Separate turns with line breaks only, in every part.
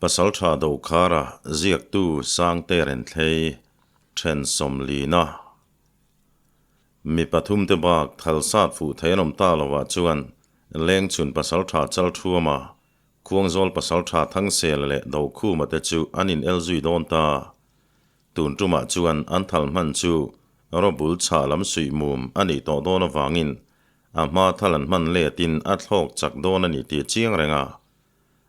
Pasaltha Dokhara ziaktu Sangte Renthlei then sawmlina mi pathumte bak thal sat fuh thei an awm ta lovah chuan Lengchhun Pasaltha Chalthuama, Khuangzawl Pasaltha Thangsela leh Dokhuma te chu an in el zui dawn ta. Tun tumah chuan an thal hman chu rawbul chhah lam suih mum a nih tawh dawn avangin a hma thal an hman letin a thlawk chak dawn a ni tih a chiang reng a.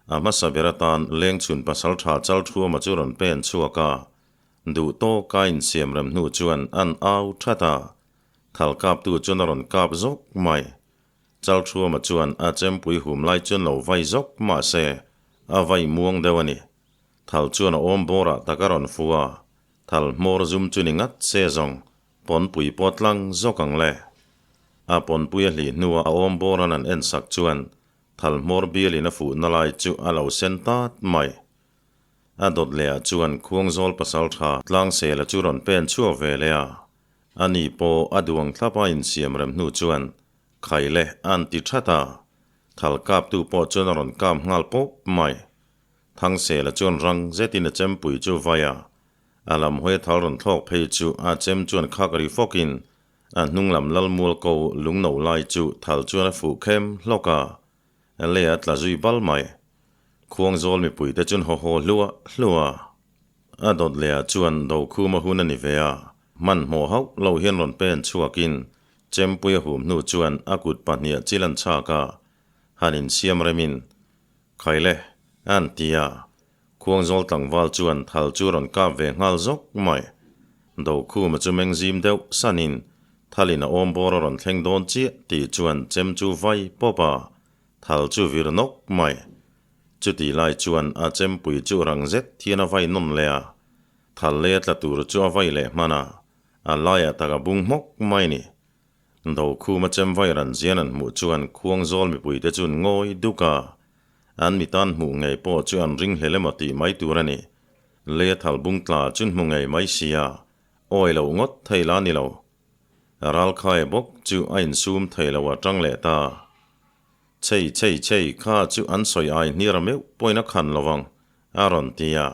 A hmasa ber atan Lengchhun pasaltha Chalthuama chu rawn pen chhuak a, duh tawka insiam rem hnu chuan an au that a, thal kaptu chuan a rawn kap zawk mai. Chalthuama chuan a chempui hum lai chuan lo vai zawk mahse a vai muang deuh a ni. Thal chuan a awm bawrah tak a rawn fu a, thal hmawr zum chu ni ngat se zawng pawnpui pawh tlang zawk ang le. A pawnpui a hlih hnuah a awm bawran an en sak chuan thal hmawr bialin a fuhna lai chu a lo sen tat mai. A dawt lehah chuan Khuangzawl pasaltha Tlangsela chu rawn pen chhuak ve leh a, ani pawh a duang thlap a insiam rem hnu chuan Khaile an ti that a, thal kaptu pawh chuan a rawn kap nghal pawp mai. Thangsela chuan rang zetin a chempui chu vai a, a lam hawi a thal rawn thlawk phei chu a chem chuan khak ri fawkin a hnung lam lal mual ko lung no lai chu thal chuan a fuh khem hlawk a, lei a tla zui bal mai. Khuangzawl mipuite chuan haw haw hluah hluah a, a dawt lehah chuan Dokhuma hun a ni ve a, hmanhmawh hauh lo hian rawn pen chhuakin chempui a hum hnu chuan a kut pahniha chil an chhak a, han insiam remin Khaile, an ti a. Khuangzawl tlangval chuan thal chu rawn kap ve nghal zawk mai. Dokhuma chu meng zim deuh sanin thalin a awm bawr a rawn thleng dawn chiah tih chuan chem chu vai pawp a, thal chu vir nawk mai. Chutih lai chuan a chempui chu rang zet hian a vai nawn leh a, thal lei a tla tur chu a vai leh hman a, a laiah tak a bung hmawk mai ni. Dokhuma chemvai ran zian an hmuh chuan Khuangzawl mipuite chu an ngawi duk a, an mi tan hmuh ngei pawh chu an ring hlel emaw tih mai tur a ni. Lei a thal bung tla chu an hmu ngei mai si a, awi loh ngawt thei la ni lo. Ralkhaia bawk chu a insum thei lo a tang leh ta. Chei chei chei kha chu an sawi ai hniar meuh pawhin a khan lo ang, a rawn ti a.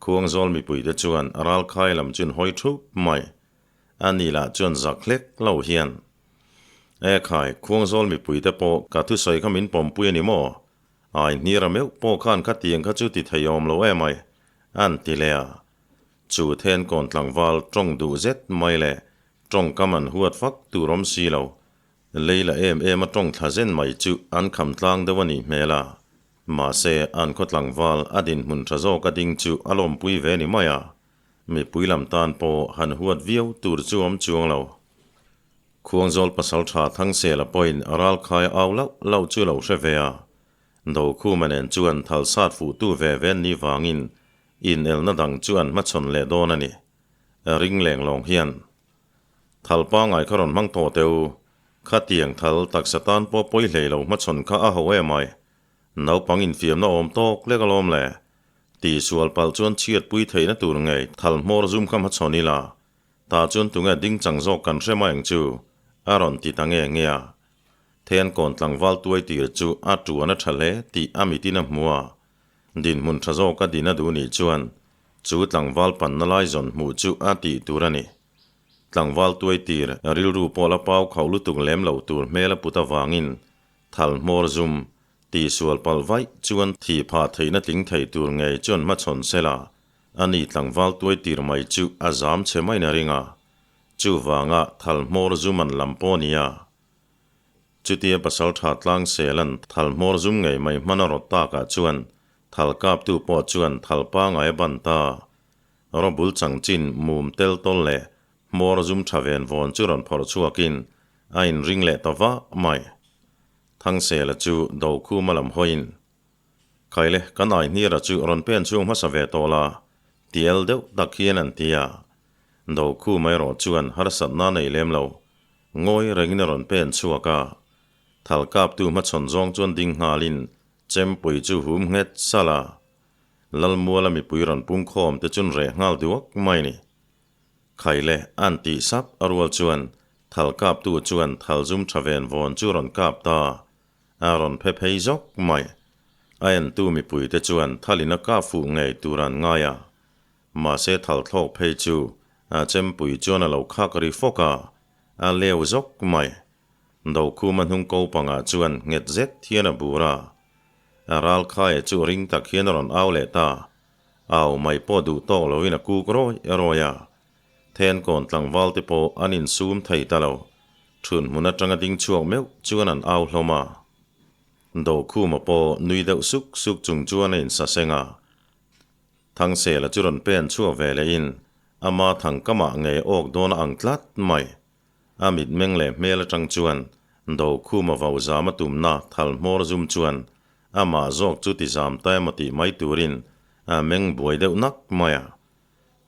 Khuangzawl mipuite chuan Ralkhaia lam chu an hawi thup mai. A ni lah chuan zak hlek lo hian, E khai, Khuangzawl mipuite pawh ka thusawi kha min pawmpui a ni maw? Ai hnira meuh pawh khan khatiang kha chu ti thei awm lo em ai, an ti leh a. Chu then kawn tlangval tawng duh zet mai leh tawngkam an huat fak tur awm si lo. Lei la em em a tawng thla zen mai chu an kham tlang deuh a nih hmel a. Mahse, an khaw tlangval a dinhmun tha zawk a ding chu a lawmpui ve ni mai a. Mipui lam tan pawh han huat viau tur chu awm chuang lo. Khuangzawl pasaltha Thangsela pawhin ralkhai au lauh lauh chu lo hre ve a. Dokhuma nen chuan thal sat fuhtu ve ve an nih vangin inelna dang chu an hmachhawn leh dawn a ni. Ring leng lawng hian thal pangai kha rawn hmang tawh teh u. Khatiang thal taksa tan pawh pawi hlei lo hmachhawn kha a ho em ai. Naupang infiamna awm tawk lek alawm le. Tihsual palh chuan chhiatpui theihna tur ngei thal hmawr zum kha hmachhawn ila, tah chuan tunge ding chang zawk kan hre mai ang chu, a rawn ti ta nge nge a. Then kawn tlangval tuai tir chu a tuan a tha hle tih a mitin a hmu a, dinhmun tha zawk a din a duh nih chuan chu tlangval panna lai zawn hmuh chu a tih tur a ni. Tlangval tuai tir rilru pawh la pau khauh lutuk lem lo tur hmel a put avangin thal hmawr zum Tihsual palh vaih chuan thi phah theihna tling thei tur ngei chuan hmachhawn sela, ani tlangval tuai tir mai chu a zam chhe maiin a ring a. Chuvanga thal hmawr zum an lam pawh nia. Chutia pasaltha tlang selan thal hmawr zum ngei mai hman a rawt takah chuan thal kaptu pawh chuan thal pangai a ban ta. Rawbul changchin mum tel tawl leh hmawr zum tha ven vawn chu rawn phawrh chhuakin a inring leh ta vah mai. Thangsela chu Dokhuma lam hawiin, Khaile, kan Aihnira chu rawn pen chhung hmasa ve tawh la, tial deuh tak hian an ti a. Dokhuma erawh chuan harsatna nei lem lo, ngawi rengin a rawn pen chhuak a. Thal kaptu hmachhawn zawng chuan ding nghalin chempui chu hum nghet salh a. Lalmuala mipui rawn pungkhawm te chun reh nghal duak mai ni. Khaile an tih sap a rual chuan thal kaptu chuan thal zum tha ven vawn chu rawn kap ta. A rawn phe phei zawk mai. A entu mipuite chuan thalin a kah fuh ngei tur an ngai a, mahse thal thlawk phei chu a chempui chuan a lo khak ri fawk a, a leu zawk mai. Dokhuma hnung ko pangah chuan nghet zet hian a bur a, a ral khaia chu ring tak hian a rawn au leh ta. Au mai pawh duh tawk loin a kuk rawi rawi a, Thenkawn tlangval te pawh an insum thei ta lo. Thun hmun atanga ding chhuak meuh chuan an au hlawm a. Dokhuma pawh nui deuh suk suk chung chuan a insaseng a. Thangsela chu rawn pen chhuak ve lehin ama thangkamah ngei awk dawn a ang tlat mai. A mitmeng leh hmel atang chuan Dokhuma vau zam a tumna thal hmawr zum chuan amah zawk chu ti zam ta emaw tih mai turin a meng buai deuh nak mai a.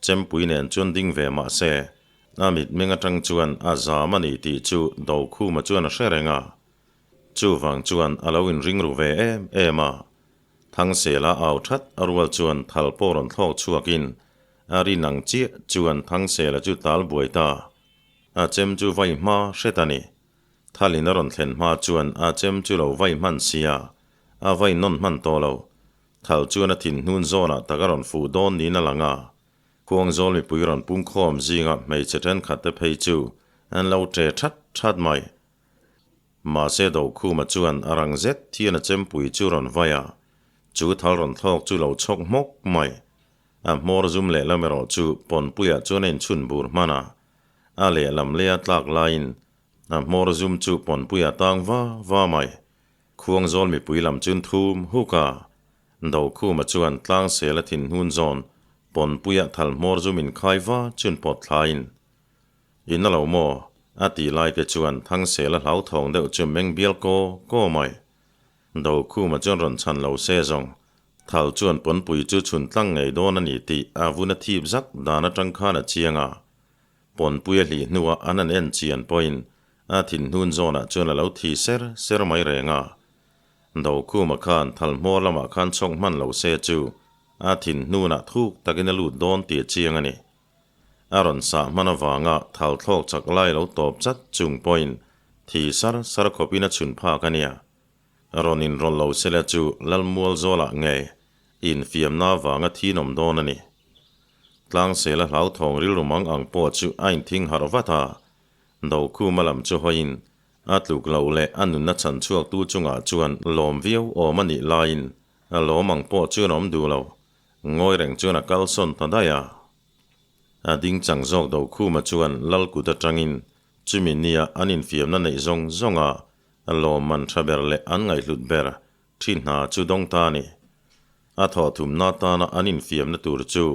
Chempui nen chuan ding ve mah se, a mitmeng atang chuan a zam a ni tih chu Dokhuma chuan a hre reng a. Chuvang chuan a lo inring ru ve em em a. Thangsela au that a rual chuan thal pawh rawn thlawk chhuakin a rin ang chiah chuan Thangsela chu tal buai ta. A chem chu vai hma hret a ni. Thalin a rawn thlen hma chuan a chem chu lo vai hman sia, a vai nawn hman tawh lo. Thal chuan a thin hnun zawnah tak a rawn fuh dawn niin a lang a. Khuangzawl mipui rawn pungkhawm zinga hmeichhe thenkhat te phei chu an lo ṭe that that mai. Mahse Dokhuma chuan a rang zet thian a chempui chu rawn vai a, chu thal rawn thlawk chu lo chhawk hmawk mai. A hmawr zum lehlam erawh chu pawnpuiah chuan a inchhun bur hman a, a lehlam leia tlak laiin a hmawr zum chu pawnpuiah tang va va mai. Khuangzawl mipui lam chun thum huk a, Dokhuma chuan tlangsel a thin hnun zawn pawnpuiah thal hmawr zum inkhai va chun pawt thlaiin, In a lo maw? a tih lai te chuan Thangsel a hlauthawng deuh chu meng bial kaw kaw mai. Dokhuma chuan rawn chhan lo se zawng, thal chuan pawnpui chu chhun tlang ngei dawn a ni tih a vun a thip zak dan atang khan a chiang a. Pawnpui a hlih hnuah an han en chian pawhin a thinhnun zawnah chuan a lo thi ser ser mai reng a. Dokhuma khan thal hmawr lamah khan chhawk hman lo se chu a thinhnunah thuk takin a lut dawn tih a chiang a ni. A rawn sah hman avanga thal thlawk chak lai lo tawp chat chung pawhin thi sar sar khawpin a chhun phak a nia. Rawn inrawlh lo sela chu Lalmual zawlah nge infiamna avanga thinawm dawn a ni. Tlangsela hlauthawng rilru mang ang pawh chu a inthing harh vat a, Dokhuma lam chu hawiin a tluk loh leh a nunna chhan chhuaktu chungah chuan lawm viau awm a nih laiin a lawm ang pawh chuan a awm duh lo. Ngawi reng chuan a kalsawn ta daih a. A ding chang zawk Dokhuma chuan Lal kut atangin chumi nia an infiamna neih zawng zawnga lawmman tha ber leh an ngaihhlut ber thi hna chu dawng ta a ni. A thawhthumna atana an infiamna tur chu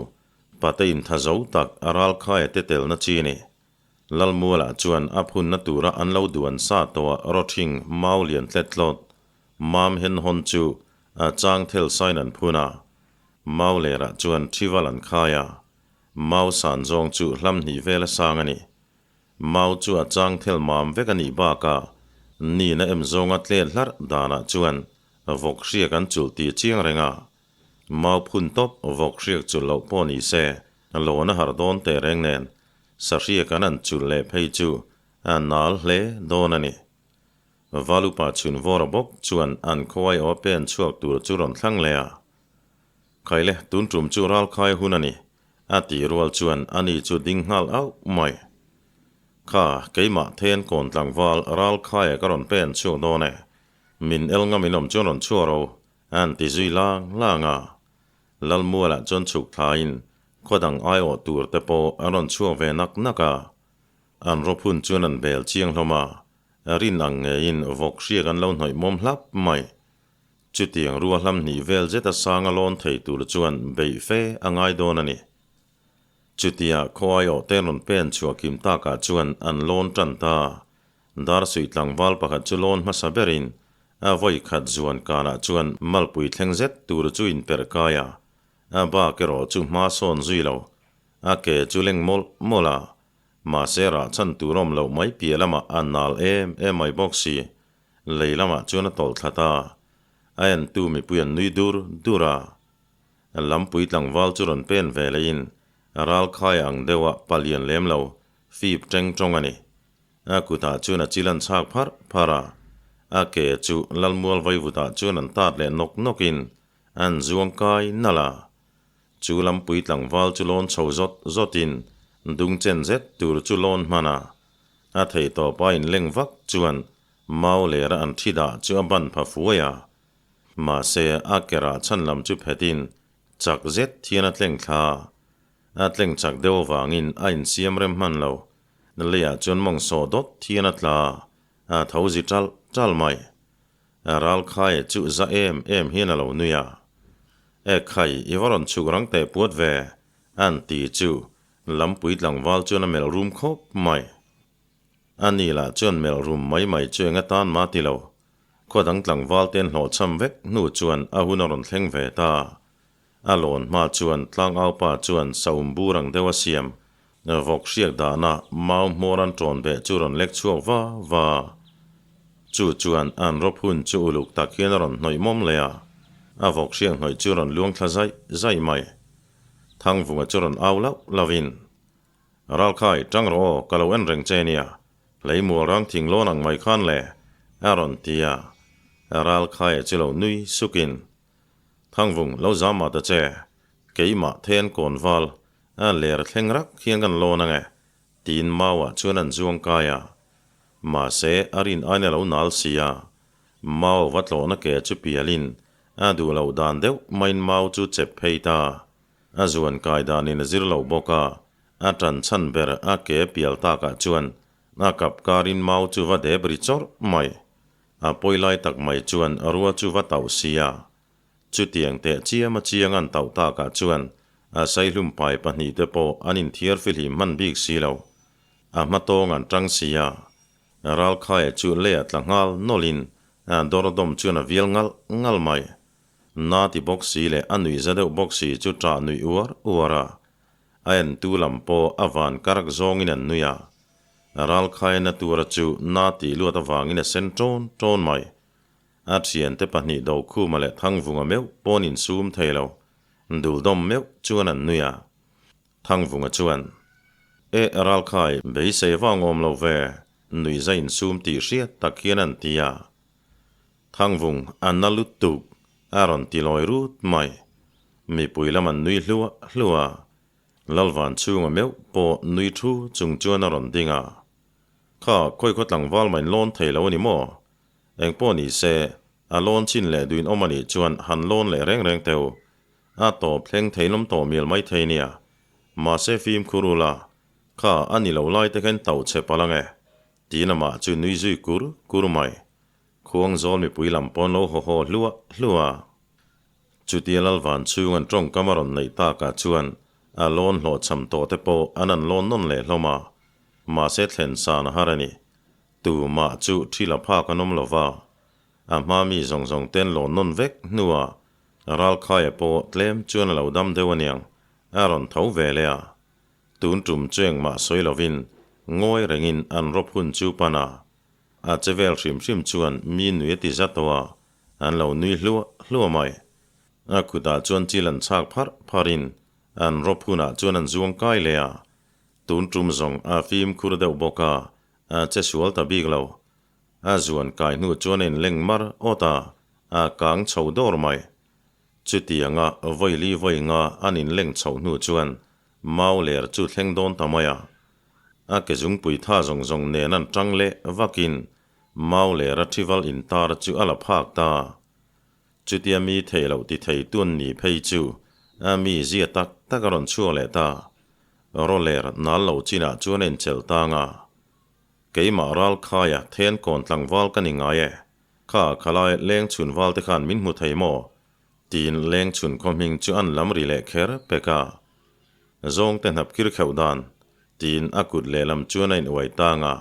pate intha zo tak a ralkhaia te telna chi a ni. Lalmualah chuan a phunna tura an lo duan sa tawha rawthing mau lian tlet tlawt mam hen hawn chu a chang thel sain an phun a. Mau lerah chuan thival an khai a, mau san zawng chu hlam hnih vela sang a ni. Mau chu a chang thel mam vek a nih bakah nina em zawnga tlet hlarh danah chuan vawk hriak an chulh tih chiang reng a. Mau phun tawp vawk hriak chulh loh pawh ni se, lawn a harh dawn teh reng nen sahriak an an chulh leh phei chu a nal hle dawn a ni. Valupa chhun vawra bawk chuan an khawi aw pen chhuak tur chu rawn thlang leh a. Khaile tun tum chu ralkhai hun a ni, a tih rual chuan ani chu ding nghal auh mai. Kha, keimah then kawn tlangval ralkhaia ka rawn pen chhuak dawn e, min el ngam in awm chuan rawn chhuak ro, an ti zui lang lang a. Lalmualah chuan chhuk thlaiin khaw dang aiawh tur te pawh an rawn chhuak ve nak nak a. An rawphun chuan an bel chiang hlawm a, rin ang ngeiin vawk hriak an lo hnawih mawm hlap mai. Chutiang rua hlam hnih vel zeta sanga lawn thei tur chuan beih fe a ngai dawn a ni. Chutia khaw aiawh te rawn pen chhuah kim takah chuan an lawn tan ta. Dar suih tlangval pakhat chu lawn hmasa berin a vawi khat zuan kanah chuan malpui thleng zet tur chu inperh kai a, a bak erawh chu hma sawn zui lo. A ke chu leng mawlh mawlh a, mahse rah chhan tur awm loh mai piah lamah a nal em em mai bawk si. Lei lamah chuan a tawlh thla ta. A entu mipui an nui dur dur a. Lampui tlangval chu rawn pen ve leiin ralkhai ang deuha palian lem lo fip teng tawng a ni. A kutah chuan a chil an chhak pharh pharh a. A ke chu Lalmual vaivutah chuan an tat leh nawk nawkin an zuang kai nalh a. Chu lampui tlangval chu lawn chho zawt zawtin dung chen zet tur chu lawn hman a. A thei tawpa inleng vak chuan mau lera an thi dah chu a ban pha fuai a. Mahse, a kerah chhan lam chu phetin chak zet hian a tleng thla a. A tleng chak deuh avangin a insiam rem hman lo. Leiah chuan mawng sawh dawt hian a tla a, a tho zi ṭalh ṭalh mai. Ralkhaia chu za em em hian a lo nui a. E khai, i va rawn chhuk rang teh puat ve, an ti chu lampui tlangval chuan a melh rum khawp mai. A ni lah chuan melh rum mai mai chu eng atan mah ti lo. Khaw dang tlangval ten hlawhchham vek hnu chuan a hun a rawn thleng ve ta. A lawn hma chuan tlangaupa chuan saum bur ang deuh a siam. Vawk hriak dahna mau hmawr an ṭawn beh chu rawn lek chhuak va va. Chu chuan an rawp hun chu uluk tak hian a rawn hnawih mawm leh a, a vawk hriak hnawih chu rawn luang thla zaih zaih mai. Thangvunga chu rawn au lauh lauhin, Ralkhai, ṭang rawh aw, ka lo en reng che nia. Leimual rang thing lawn ang mai khan le, a rawn ti a. Ralkhaia chu lo nui sukin, Thangvung, lo zam mah ta che, keimah then kawn val, a ler thleng rak hian kan lawn ang e, tiin Mauah chuan an zuang kai a. Mahse, a rin ain a lo nal si a. Mau va tlawhna ke chu pialin a duh loh dan deuh maiin Mau chu chep phei ta. A zuan kai danin a zir lo bawk a, a tan chhan ber a ke pial takah chuan a kap karin Mau chu va dep ri chawrh mai. A pawi lai tak mai chuan rua chu va tauh si a. Chutiang teh chiam a chiang an tauh takah chuan a saihlum pai pahnihte pawh an inthiar fihlim hman bik si lo. A hma tawng an tang si a. Ralkhaia chu leiah tla nghal nawlhin dawrdawm chuan a vial ngalh ngalh mai. Na ti bawk si leh a nuih za deuh bawk si chu ṭah nuih uar uar a. A entu lam pawh a van karak zawngin an nui a. Ralkhaina tura chu na tih luat avangin a sen ṭawn ṭawn mai. A ṭhiante pahnih Dokhuma leh Thangvunga meuh pawn insum thei lo, duldawm meuh chuan an nui a. Thangvunga chuan, E Ralkhai, beisei vang awm lo ve, nuihza insum tih hriat tak hian an ti a. Thangvung a na lutuk, a rawn ti lawi rut mai. Mipui lam an nui hluah hluah a. Lalvan chhunga meuh pawh nui thu chung chuan a rawn ding a. Kha khawi khaw tlangval mah in lawn thei lo a ni maw? Eng pawh ni se, a lawn chin leh duin awm a nih chuan han lawn leh reng reng teu. A tawp thleng thei lawm tawh mial mai thei nia. Mahse fimkhur ula, kha a ni lo lai te khan tauh che palh ang e. Tiin amah chu nui zui kur kur mai. Khuang zawl mipui lam pawn lo haw haw hluah hluah a. Chutia Lalvan chhung an tawngkam a rawn neih takah chuan a lawn hlawhchham tawh te pawh an an lawn nawn leh hlawm a, mahse thlen san a har a ni. Tumah chu thi la phak an awm lo va, a hma mi zawng zawng ten lawn nawn vek hnuah Ralkhaia pawh tlem chuan a lo dam deuh aniang a rawn tho ve leh a. Tun tum chu engmah sawi lovin ngawi rengin an rawp hun chu pan a, a che vel hrim hrim chuan mi nui a ti za tawh a, An lo nui hluah hluah mai. A kutah chuan chil an chhak pharh pharhin an rawp hunah chuan an zuang kai leh a. Tun tum zawng a fimkhur deuh bawk a, a che sual ta bik lo. A zuan kai hnu chuan a inleng mar awt a, a kang chho dawr mai. Chutianga vawili vawi nga an inleng chhoh hnu chuan mau ler chu thleng dawn ta mai a. A ke zungpui tha zawng zawng nen an tang leh vakin Mau leh Rathival intar chu a la phak ta. Chutia mi thei loh ti thei tun ni phei chu a mi zia tak tak a rawn chhuak leh ta. Rawler nal lo chinah chuan a inchelh tang a. Keimah Ralkhaia then kawn tlangval ka ni ngai e. Kha khalai leng chhun val te khan min hmu thei maw? Tiin leng chhun khaw hming chu an lam ri leh kher pek a. Zawngte hnap kir kheuh dan, tiin a kut lehlam chuan a in uai tang a.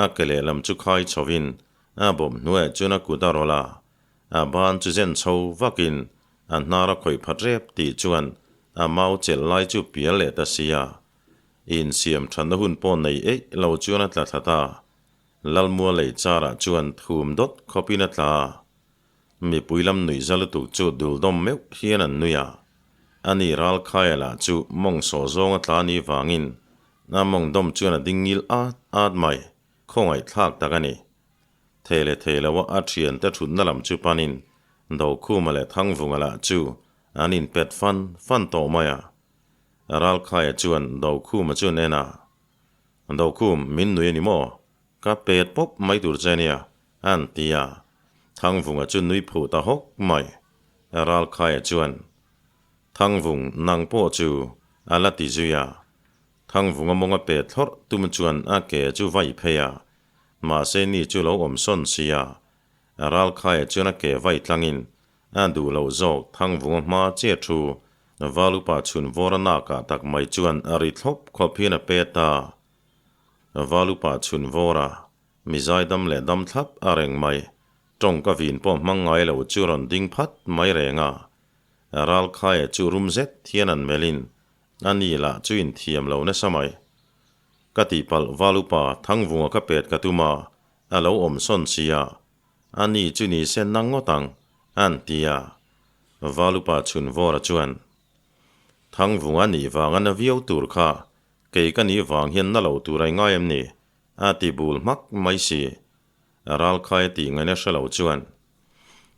A ke lehlam chu khai chhovin a bawm hnuaiah chuan a kut a rawlh a, a ban chu zen chho vakin a hnar a khawih phat rep tih chuan a mau chelh lai chu pial leh ta si a. Insiam thatna hun pawh nei eih lo chuan a tla thla ta. Lalmua lei charah chuan thum dawt khawpin a tla a. Mipui lam nuih za lutuk chu duldawm meuh hian an nui a. Ani Ralkhaia lah chu mawng sawh zawnga tla ni vangin A mawng dawm chuan a ding ngil at at mai, khawngaih thlak tak a ni. Thei leh thei loa a thiante thutna lam chu panin Dokhuma leh Thangvunga lah chu an inpet fan fan tawh mai a. Ralkhaia chuan Dokhuma chu an en a, Dokhum, min nui a ni maw? Ka pet pawp mai tur che nia, an ti a. Thangvunga chu nui phuh ta hawk mai. Ralkhaia chuan, Thangvung, nang pawh chu a la ti zui a. Thangvunga mawnga pet thlawrh tum chuan a ke chu vai phei a, mahse ni chu lo awm sawn si a. Ralkhaia chuan a ke vai tlangin a duh loh zawk Thangvunga hma chiah thu Valupa chhun vawr a nakah tak mai chuan a ri thlawp khawp hian a pet a. Valupa chhun vawr a mi zaidam leh dam thlap a reng mai. Tawng ka vin pawh hmang ngai lo chu rawn ding phat mai reng a. Ralkhaia chu rum zet hian an melhin a ni lah chu inthiam lo nasa mai. Ka tihpalh Valupa Thangvunga ka pet ka tum a, a lo awm sawn si a, a ni chu ni se nang ngawt ang, an ti a. Valupa chhun vawra chuan, Thangvunga nih vanga na viau tur kha kei ka nih vang hian na lo tur ai ngai em ni? a ti bul hmak mai si. Ralkhaia tih ngaihna hre lo chuan,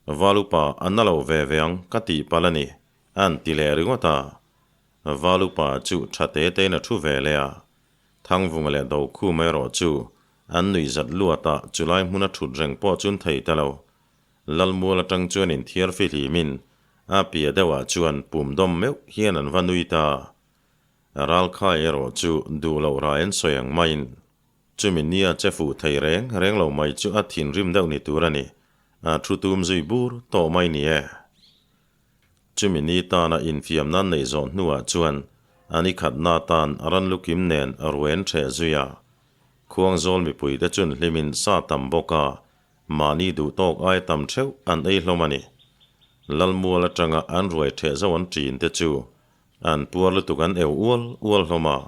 Valupa a na lo ve ve ang ka tihpalh a ni, an ti leh ringawt a. Valupa chu tha te tein a thu ve leh a, Thangvunga leh Dokhuma erawh chu an nuih zat luat a, chulai hmuna thut reng pawh chun thei ta lo. Lalmual atang chuan inthiar fihlimin a pia deuhah chuan pum dawm meuh hian an va nui ta. Ralkhai erawh chu duh loh rai an sawi ang maiin chumi nia che fuh thei reng reng lo mai chu a thinrim deuh ni tur a ni, a thu tum zui bur tawh mai ni e. Chumi ni tana infiam nan neih zawh hnuah chuan a ni khatna tan ran lukim nen ruen ṭheh zui a. Khuangzawl mipuite chun hlimin sa tam bawk a, mahni duh tawk ai tam ṭheuh an ei hlawm a ni. Lalmual aṭanga an ruai ṭheh zo an ṭin te chu an puar lutuk an eu ual ual hlawm a,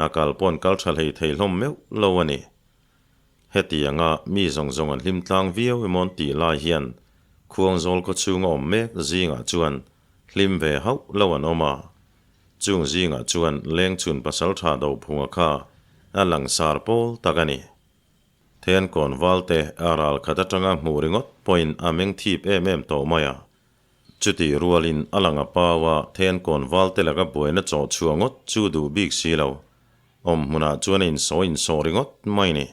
a kal pawh an kal ṭha hlei thei hlawm meuh lo a ni. Hetianga mi zawng zawng an hlim tlang viau emaw an tih lai hian Khuangzawl khaw chhunga awm mek zingah chuan hlim ve hauh lo an awm a. Chung zingah chuan Lengchhun pasaltha Dophunga kha a langsar pawl tak a ni. Thenkawn valte a ral khat atanga hmuh ringawt pawhin a meng thip em em tawh mai a. Chutih rualin a lang a pau a, Thenkawn valte laka buaina chawh chhuah ngawt chu duh bik si lo. Awm hmunah chuan a insawi insawh ringawt mai ni.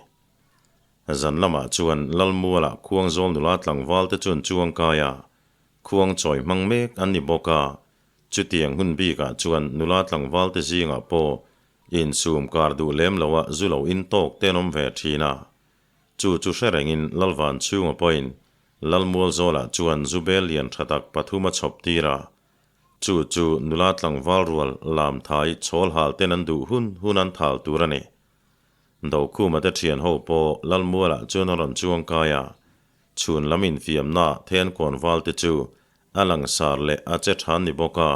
Zan lamah chuan Lalmualah Khuangzawl nula tlangvalte chuan chuang kai a, khuang chawi hmang mek an ni bawk a, chutiang hun bikah chuan nula tlangvalte zingah pawh insum kar duh lem loa zu lo in tawk te an awm ve thin a. Chu chu hre rengin Lalvan chhunga pawhin Lalmual zawlah chuan zu bel lian tha tak pathum a chhawp tir a, chu chu nula tlangval rual lam thai chhawl hal ten an duh hun hun an thal tur a ni. Dokhuma te thian ho pawh Lalmualah chuan a rawn chuang kai a, chhun lam infiamna then kawnval te chu a langsar leh a che than ni bawk a,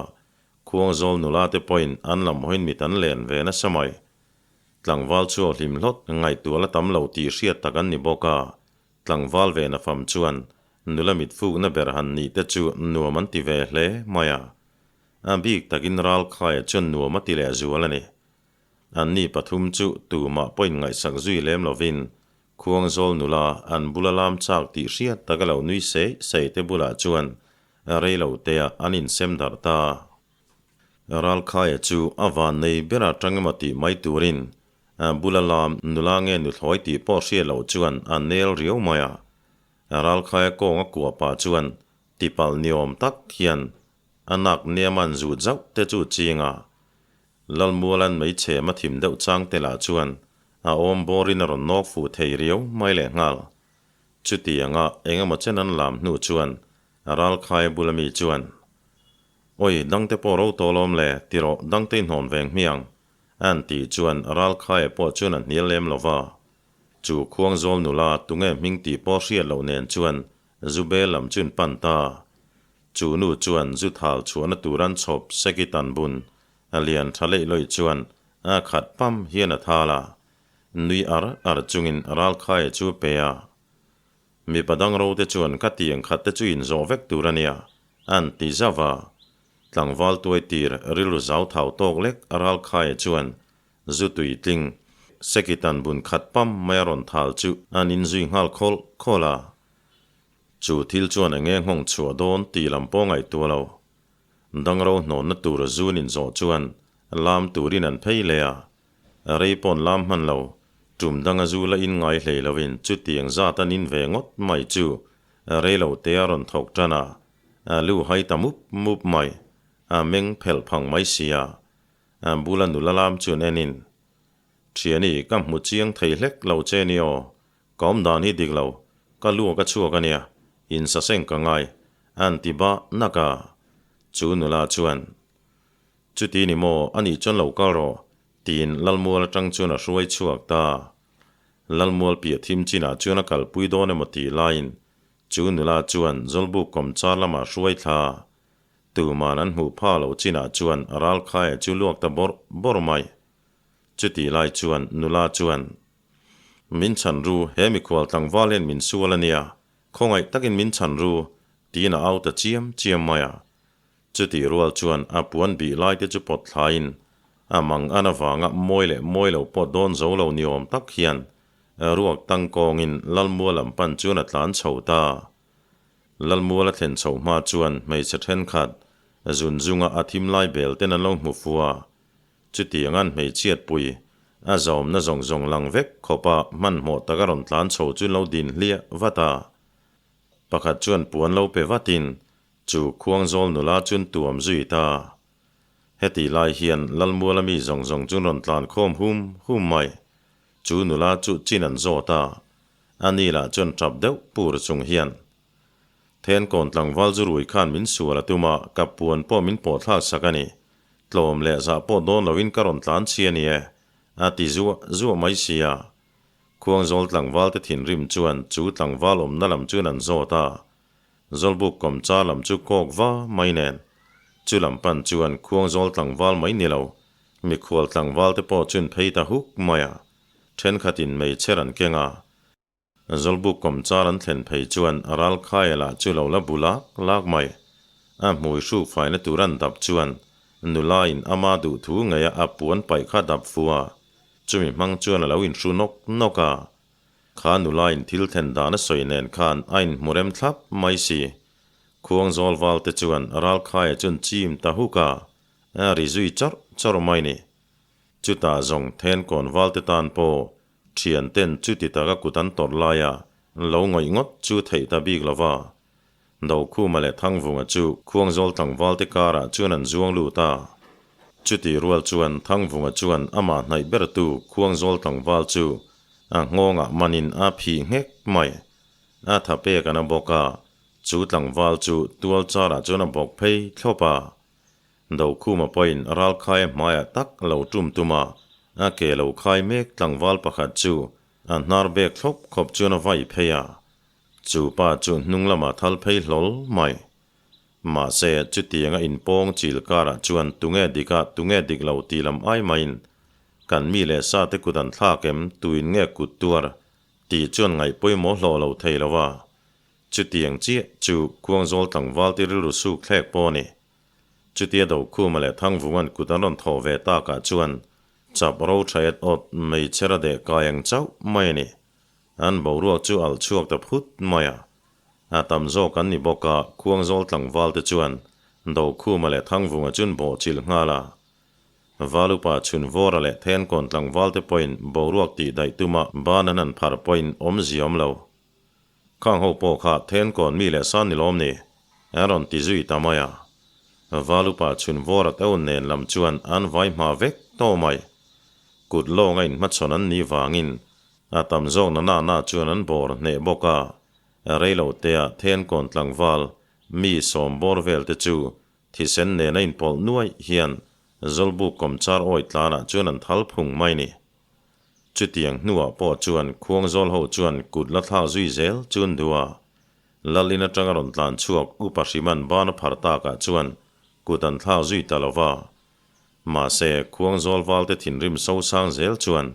Khuangzawl nula te pawhin an lam hawiin mit an len ve nasa mai. Tlangval chu a hlim hlawt, ngaihtuah la tam lo tih hriat tak an ni bawk a, tlangval ve na fam chuan nula mit fukna ber han nih te chu nuam an ti ve hle mai a. A bik takin Ralkhaia chuan nuam a ti leh zual a ni. Anni pathum chu tumah pawhin ngaihsak zui lem lovin Khuangzawl nula an bula lam chak tih hriat taka lo nui sei sei te bulah chuan rei lo tea an insem darh ta. Ralkhaia chu a van nei ber atang emaw tih mai turin bula lam nula nge nuthlawi tih pawh hriat loh chuan a nel riau mai a. Ralkhaia kawng a kuah pah chuan tipalh niawm tak hian a nak niam an zut zauh te chu ching a. Lalmualan hmeichhe ma thim deuh chang te lah chuan a awm bawrin a rawn nawk fuh thei riau mai leh nghal. Chutianga eng emaw chen an lam hnu chuan Ralkhaia bula mi chuan, Awi, dangte pawh ro tawh lawm le, ti rawh, dangte i hnawn veng hmiang, an tih chuan Ralkhaia pawh chuan a hnial lem lo va. Chu Khuangzawl nula tunge hming tih pawh hriat loh nen chuan Zubel lam chu an pan ta. Chu nu chuan zu thal chhuahna tur an chhawp seki tan bun a lian tha leih lawih chuan a khat pam hian a thal a, nui ar ar chungin Ralkhaia chu a pe a. Mipa dang ro te chuan ka tiang khat te chu inzawh vek tur a nia, an ti zauh a. Tlangval tuai tir rilru zau thau tawk lek Ralkhaia chuan zu tui tling. Sekitan bun khat pam mai a rawn thal chu an inzui nghal khawlh khawlh a. Chu thil chuan enge nghawng chhuah dawn tih lam pawh ngaihtuah lo. Dangro hnawnna tur zun inzawh chuan lam turin an phei leh a. Rei pawn lam hman lo, tum danga zu la in ngai hlei loin chutiang zat an in ve ngawt mai chu rei lo te a rawn thawk tan a, a lu hai ta mup mup mai, a meng phelh phang mai sia. A bula nula lam chuan enin, Thiani, ka hmu chiang thei hlek lo che ni aw, ka awm dan hi dik lo, ka lu ka chhuak a nia, insaseng ka ngai, an ti bah nak a. Chu nula chuan, Chuti ni maw, a nih chuan lo kal rawh, tiin Lalmual atang chuan a hruai chhuak ta. Lalmual piah thim chinah chuan a kalpui dawn emaw tih laiin chu nula chuan Zawlbuk kawmchar lamah hruai thla. Tuman an hmuh pha lo chinah chuan a ralkhaia chu luak ta bawrh bawrh mai. Chutih lai chuan nula chuan, Min chhan ru, he mikhual tlangval hian min sual a nia, khawngaih takin min chhan ru, tiin a au ta chiam chiam mai a. Chutih rual chuan a puan bih lai te chu pawt thlaiin a mang an avanga mawi leh mawi lo pawh dawn zo lo ni awm tak hian ruak tangkawngin Lalmual lam pan chuan a tlan chho ta. Lalmual a thlen chho hma chuan hmeichhe thenkhat zun zunga a thim lai bel ten an lo hmu fu a, chutiang an hmeichhiatpui a zawmna zawng zawng lang vek khawpa hmanhmawh taka rawn tlan chho chu lo din hliah vat a. Pakhat chuan puan lo pe vatin Chu Khuangzawl nula chun tuam zui ta. Heti lai hian Lalmuala mi zawng zawng chun rawn tlan khawm hum hum mai. Chu nula chu chin an zawt a, a ni lah chuan tap deuh pur chung hian, Thenkawn tlangval zu rui khan min sual a tum a, ka puan pawh min pawh thlak sak a ni. Tlawm leh zah pawh dawn loin ka rawn tlan chhi a ni e, a ti zuah zuah mai si a. Khuangzawl tlangval te thinrim chuan chu tlangval awmna lam chuan an zawt a, Zawlbuk kawmchar lam chu kawk va mai nen, chu lam pan chuan Khuangzawl tlangval mai ni lo, mikhual tlangval te pawh chun phei ta huk mai a, thenkhatin meichher an keng a. Zawlbuk kawmchar an thlen phei chuan a ralkhaia lah chu lo la bu lak lak mai. A hmui hruk faina tur an dap chuan nula in ama duhthu ngeia a puan paih kha dap fu a, chumi hmang chuan a lo inhru nawk nawk a. Kha nulain thil thlen dan a sawi nen khan a inhmu rem thlap mai si. Khuangzawl val te chuan Ralkhaia chun chim ta huk a, a ri zui chawrh chawrh mai ni. Chutah zawng Thenkawn val te tan pawh thian ten chuti taka kut an tawrh laia lo ngawih ngawt chu theih ta bik lo va. Dokhuma leh Thangvunga chu Khuangzawl tlangval te karah chuan an zuang lut a. Chutih rual chuan Thangvunga chuan amah hnaih bertu Khuangzawl tlangval chu a nghawngah manin a phih nghek mai. A tha pek an a bawk a, chu tlangval chu tual charah chuan a bawk phei thlawp a. Dokhuma pawhin ralkhaia hmaiah tak lo tum tum a, a ke lo khai mek tlangval pakhat chu a hnar bek thlawp khawp chuan a vai phei a. Chu pa chu hnung lamah thal phei hlawl mai. Mahse, chutianga inpawng chil karah chuan tunge dik a, tunge dik lo tih lam ai maiin kan mi leh sa te kut an thlak em, tuin nge kut tuar tih chuan ngaih pawimawh hlawh lo thei lo a. Chutiang chiah chu Khuangzawl tlangval ti rilru suk thlek pawh a ni. Chutia Dokhuma leh Thangvunga'n kut an rawn thawh ve takah chuan chap ro tha et awt meichher a deh kai ang chauh mai a ni. An boruak chu alh chhuak ta phut mai a. A tam zawk an ni bawk a, Khuangzawl tlangval te chuan Dokhuma leh Thangvunga chun bawh chilh nghal a. Valupa Chhunvawra leh Thenkawn tlangval te pawhin boruak tih daih tuma ban an han phar pawhin awmzia awm lo. Khang ho pawh kha Thenkawn mi leh san ni lawm ni? An rawn ti zui ta mai a. Valupa Chhunvawra te un nen lam chuan an vai hma vek tawh mai. Kut lawnga inhmachhawn an nih vangin A tam zawk na na na chuan an bawr hneh bawk a, reilo tea Thenkawn tlangval mi sawm bawr vel te chu thisen nena inpawlh nuaih hian Zawlbuk kawmchar awi tlanah chuan an thal phung mai ni. Chutiang hnuah pawh chuan Khuangzawl ho chuan kut la thlak zui zel chu an duh a, Lalin atanga rawn tlan chhuak Upa Hriman ban a phar takah chuan kut an thlak zui ta lo va. Mahse, Khuangzawl valte thinrim sosang zel chuan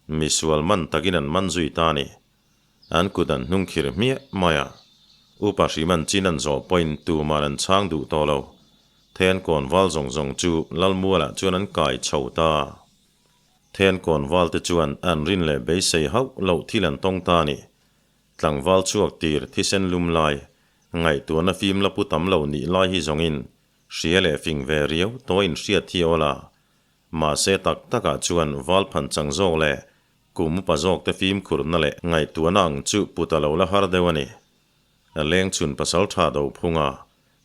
Misual man takin an man zui ta a ni. An kut an hnung khir hmiah mai a. Upa hrim an chin an zawh pawhin tuman an chhang duh tawh lo. Then kawn val zawng zawng chu Lalmualah chuan an kai chho ta. Thenkawn valte chuan an rin leh beisei hauh loh thil an tawng ta a ni. Tlangval chhuak tir thisen lum lai, ngaihtuahna fim la pu tam lo nih lai hi zawngin hria leh fing ve riau tawh inhriat hi awl a. Mahse tak takah chuan val phan chang zawk leh kum upa zawkte fimkhurna leh ngaihtuahna ang chu put a lo la har deuh a ni. Lengchhun pasaltha do phunga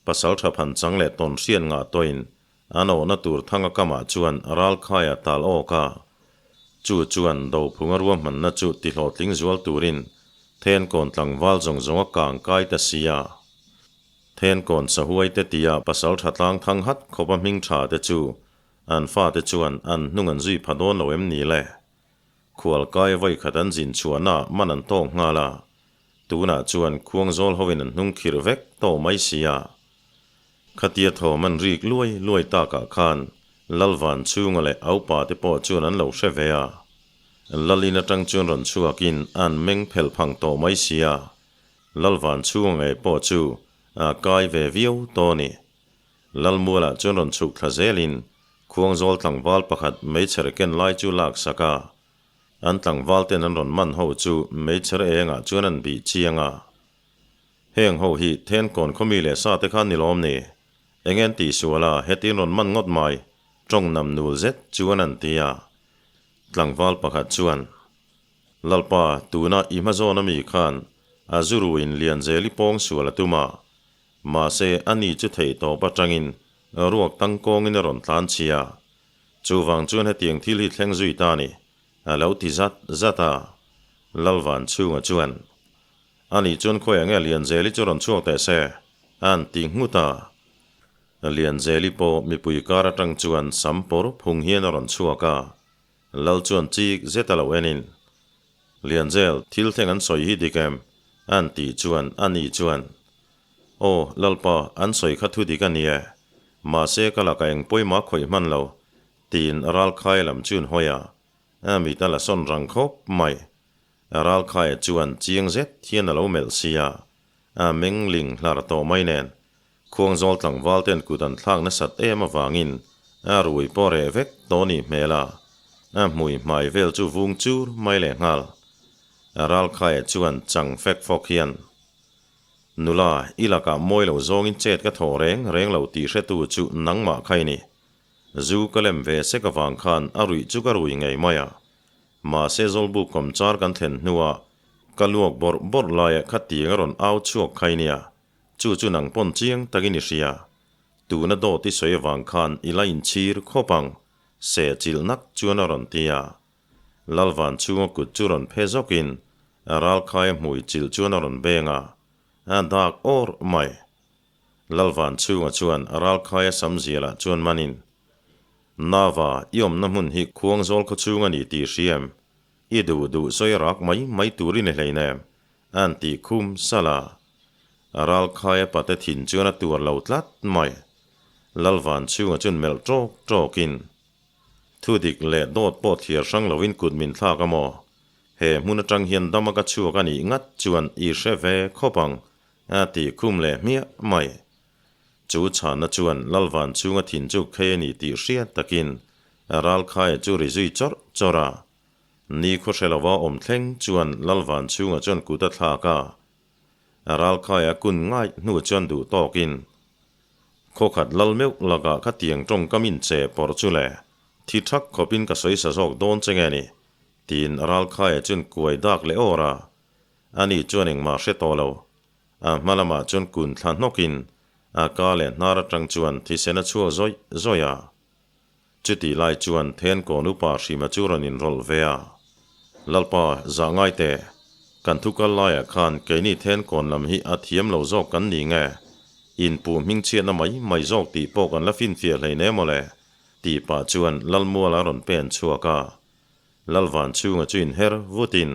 pasaltha phan chang leh tawn hriat ngah tawhin An awhna tur thanga kamah chuan ralkhaia tal awk a, chu chuan Dophunga ruahmanna chu tihlawhtling zual turin Thenkawn tlangval zawng zawng a kang kai ta si a. Thenkawn sahuai te tia pasal tha tlang thang hat khawpa hming tha te chu an fate chuan an hnung an zui pha dawn lo em ni le? Khualkai vawikhat an zin chhuahna man an tawk nghal a, tunah chuan Khuangzawl hoin an hnung khirh vek tawh mai si a. Khatia thawm an rik luai luai takah khan Lalvan chhunga leh aupa te pawh chuan an lo hre ve a. Lalin atang chuan rawn chhuakin an meng phelh phang tawh mai sia. Lalvan chhunga ngei pawh chu a kai ve viau tawh a ni. Lalmualah chuan rawn chhuk thla zelin Khuangzawl tlangval pakhat meichher ken lai chu lak sak a. An tlangval ten an rawn man ho chu meichher engah chuan an bih chiang a. Heng ho hi Thenkawn khawmi leh sa te kha ni lawm ni? Eng en tih sual a, hetin rawn man ngawt mai, tawng nam nul zet chuan an ti a. Tlangval pakhat chuan, Lalpa, tuna i hmazawn ami khan a zu ruin Lianzeli pawng sual a tum a, mahse ani chu theih tawp atangin ruak tangkawngin a rawn tlan chhia. Chuvang chuan hetiang thil hi thleng zui ta ni, a lo ti zat zat a. Lalvan chhunga chuan, Ani chuan khawiah nge Lianzeli chu rawn chhuak teh se? a an ti nghut a. Lianzeli pawh mipui kar atang chuan sam pawr phung hian a rawn chhuak a. Lal chuan chik zet a lo enin, Lianzel, thil thleng an sawi hi dik em? a an tih chuan ani chuan, Aw, Lalpa, an sawi kha thu dik a ni e. Mahse ka lakah eng pawimah khawih hman lo, tiin ralkhai lam chu an hawi a. A mit a la sawn rang khawp mai. Ralkhaia chuan chiang zet hian a lo melh si a, a meng ling hlar tawh mai nen, Khuangzawl tlangval ten kut an thlak nasat em avangin a rui pawh reh vek tawh nih hmel a, a hmui hmai vel chu vung chur mai leh nghal. Ralkhaia chuan chang fek fawk hian, Nula, i lakah mawi lo zawngin chet ka thawh reng reng lo tih hretu chu nangmah kha i ni. Zu ka lem ve sek avang khan a ruih chu ka rui ngei mai a, Mahse Zawlbuk kawmchar kan thlen hnuah ka luak bawrh bawrh laia kha tiang a rawn au chhuak khai nia, chu chu nang pawn chiang takin i hria. Tuna dawt i sawi avang khan i la inchhir khawp ang, seh chilh nak chuan a rawn ti a. Lalvan chhunga kut chu rawn phe zawkin a ralkhaia hmui chilh chuan a rawn beng a, a dak awr mai. Lalvan chhunga chuan ralkhaia sam zialah chuan manin Nava, i awmna hmun hi Khuangzawl khaw chhung a ni tih hria em? I duh duh sawi rak mai mai tur i ni hleinem, a'n tih khum salh a. Ralkhaia pate thin chuan a tuar lo tlat mai. Lalvan chhunga chuan melh ṭawk ṭawkin, Thu dik leh dawt pawh thliar hrang loin kut min thlak a maw? He hmun aṭang hian dama ka chhuak a nih ngat chuan i hre ve khawp ang, a tih khum leh hmiah mai. Chu chhanna chuan Lalvan chhunga thin chu khei a ni tih hriat takin Ralkhaia chu ri zui chawrh chawrh a. Ni khaw hre lova awm thleng chuan Lalvan chhunga chuan kut a thlak a. Ralkhaia kun ngaih hnu chuan duh tawkin, Khawkhat lal meuh lakah ka tiang tawngkam in che pawrh chu le, thi thak khawpin ka sawi sa zawk dawn che nge ni? tiin Ralkhaia chuan kuai dak leh awr a. Ani chuan engmah hre tawh lo. A hma lamah chuan kun thla hnawkin a ka leh hnar atang chuan thisen a chhuak zawih zawih a. Chutih lai chuan Thenkawn upa Hrima chu rawn inrawlh ve a. Lalpa, zah ngai teh, kan thu kal laiah khan keini Thenkawn lam hi a thiam lo zawk kan ni nge? Inpuh hmingchhiatna mai mai zawk tih pawh kan la finfiah hleinem aw le, tih pah chuan Lalmuala rawn pen chhuak a. Lalvan chhunga chu inher vutin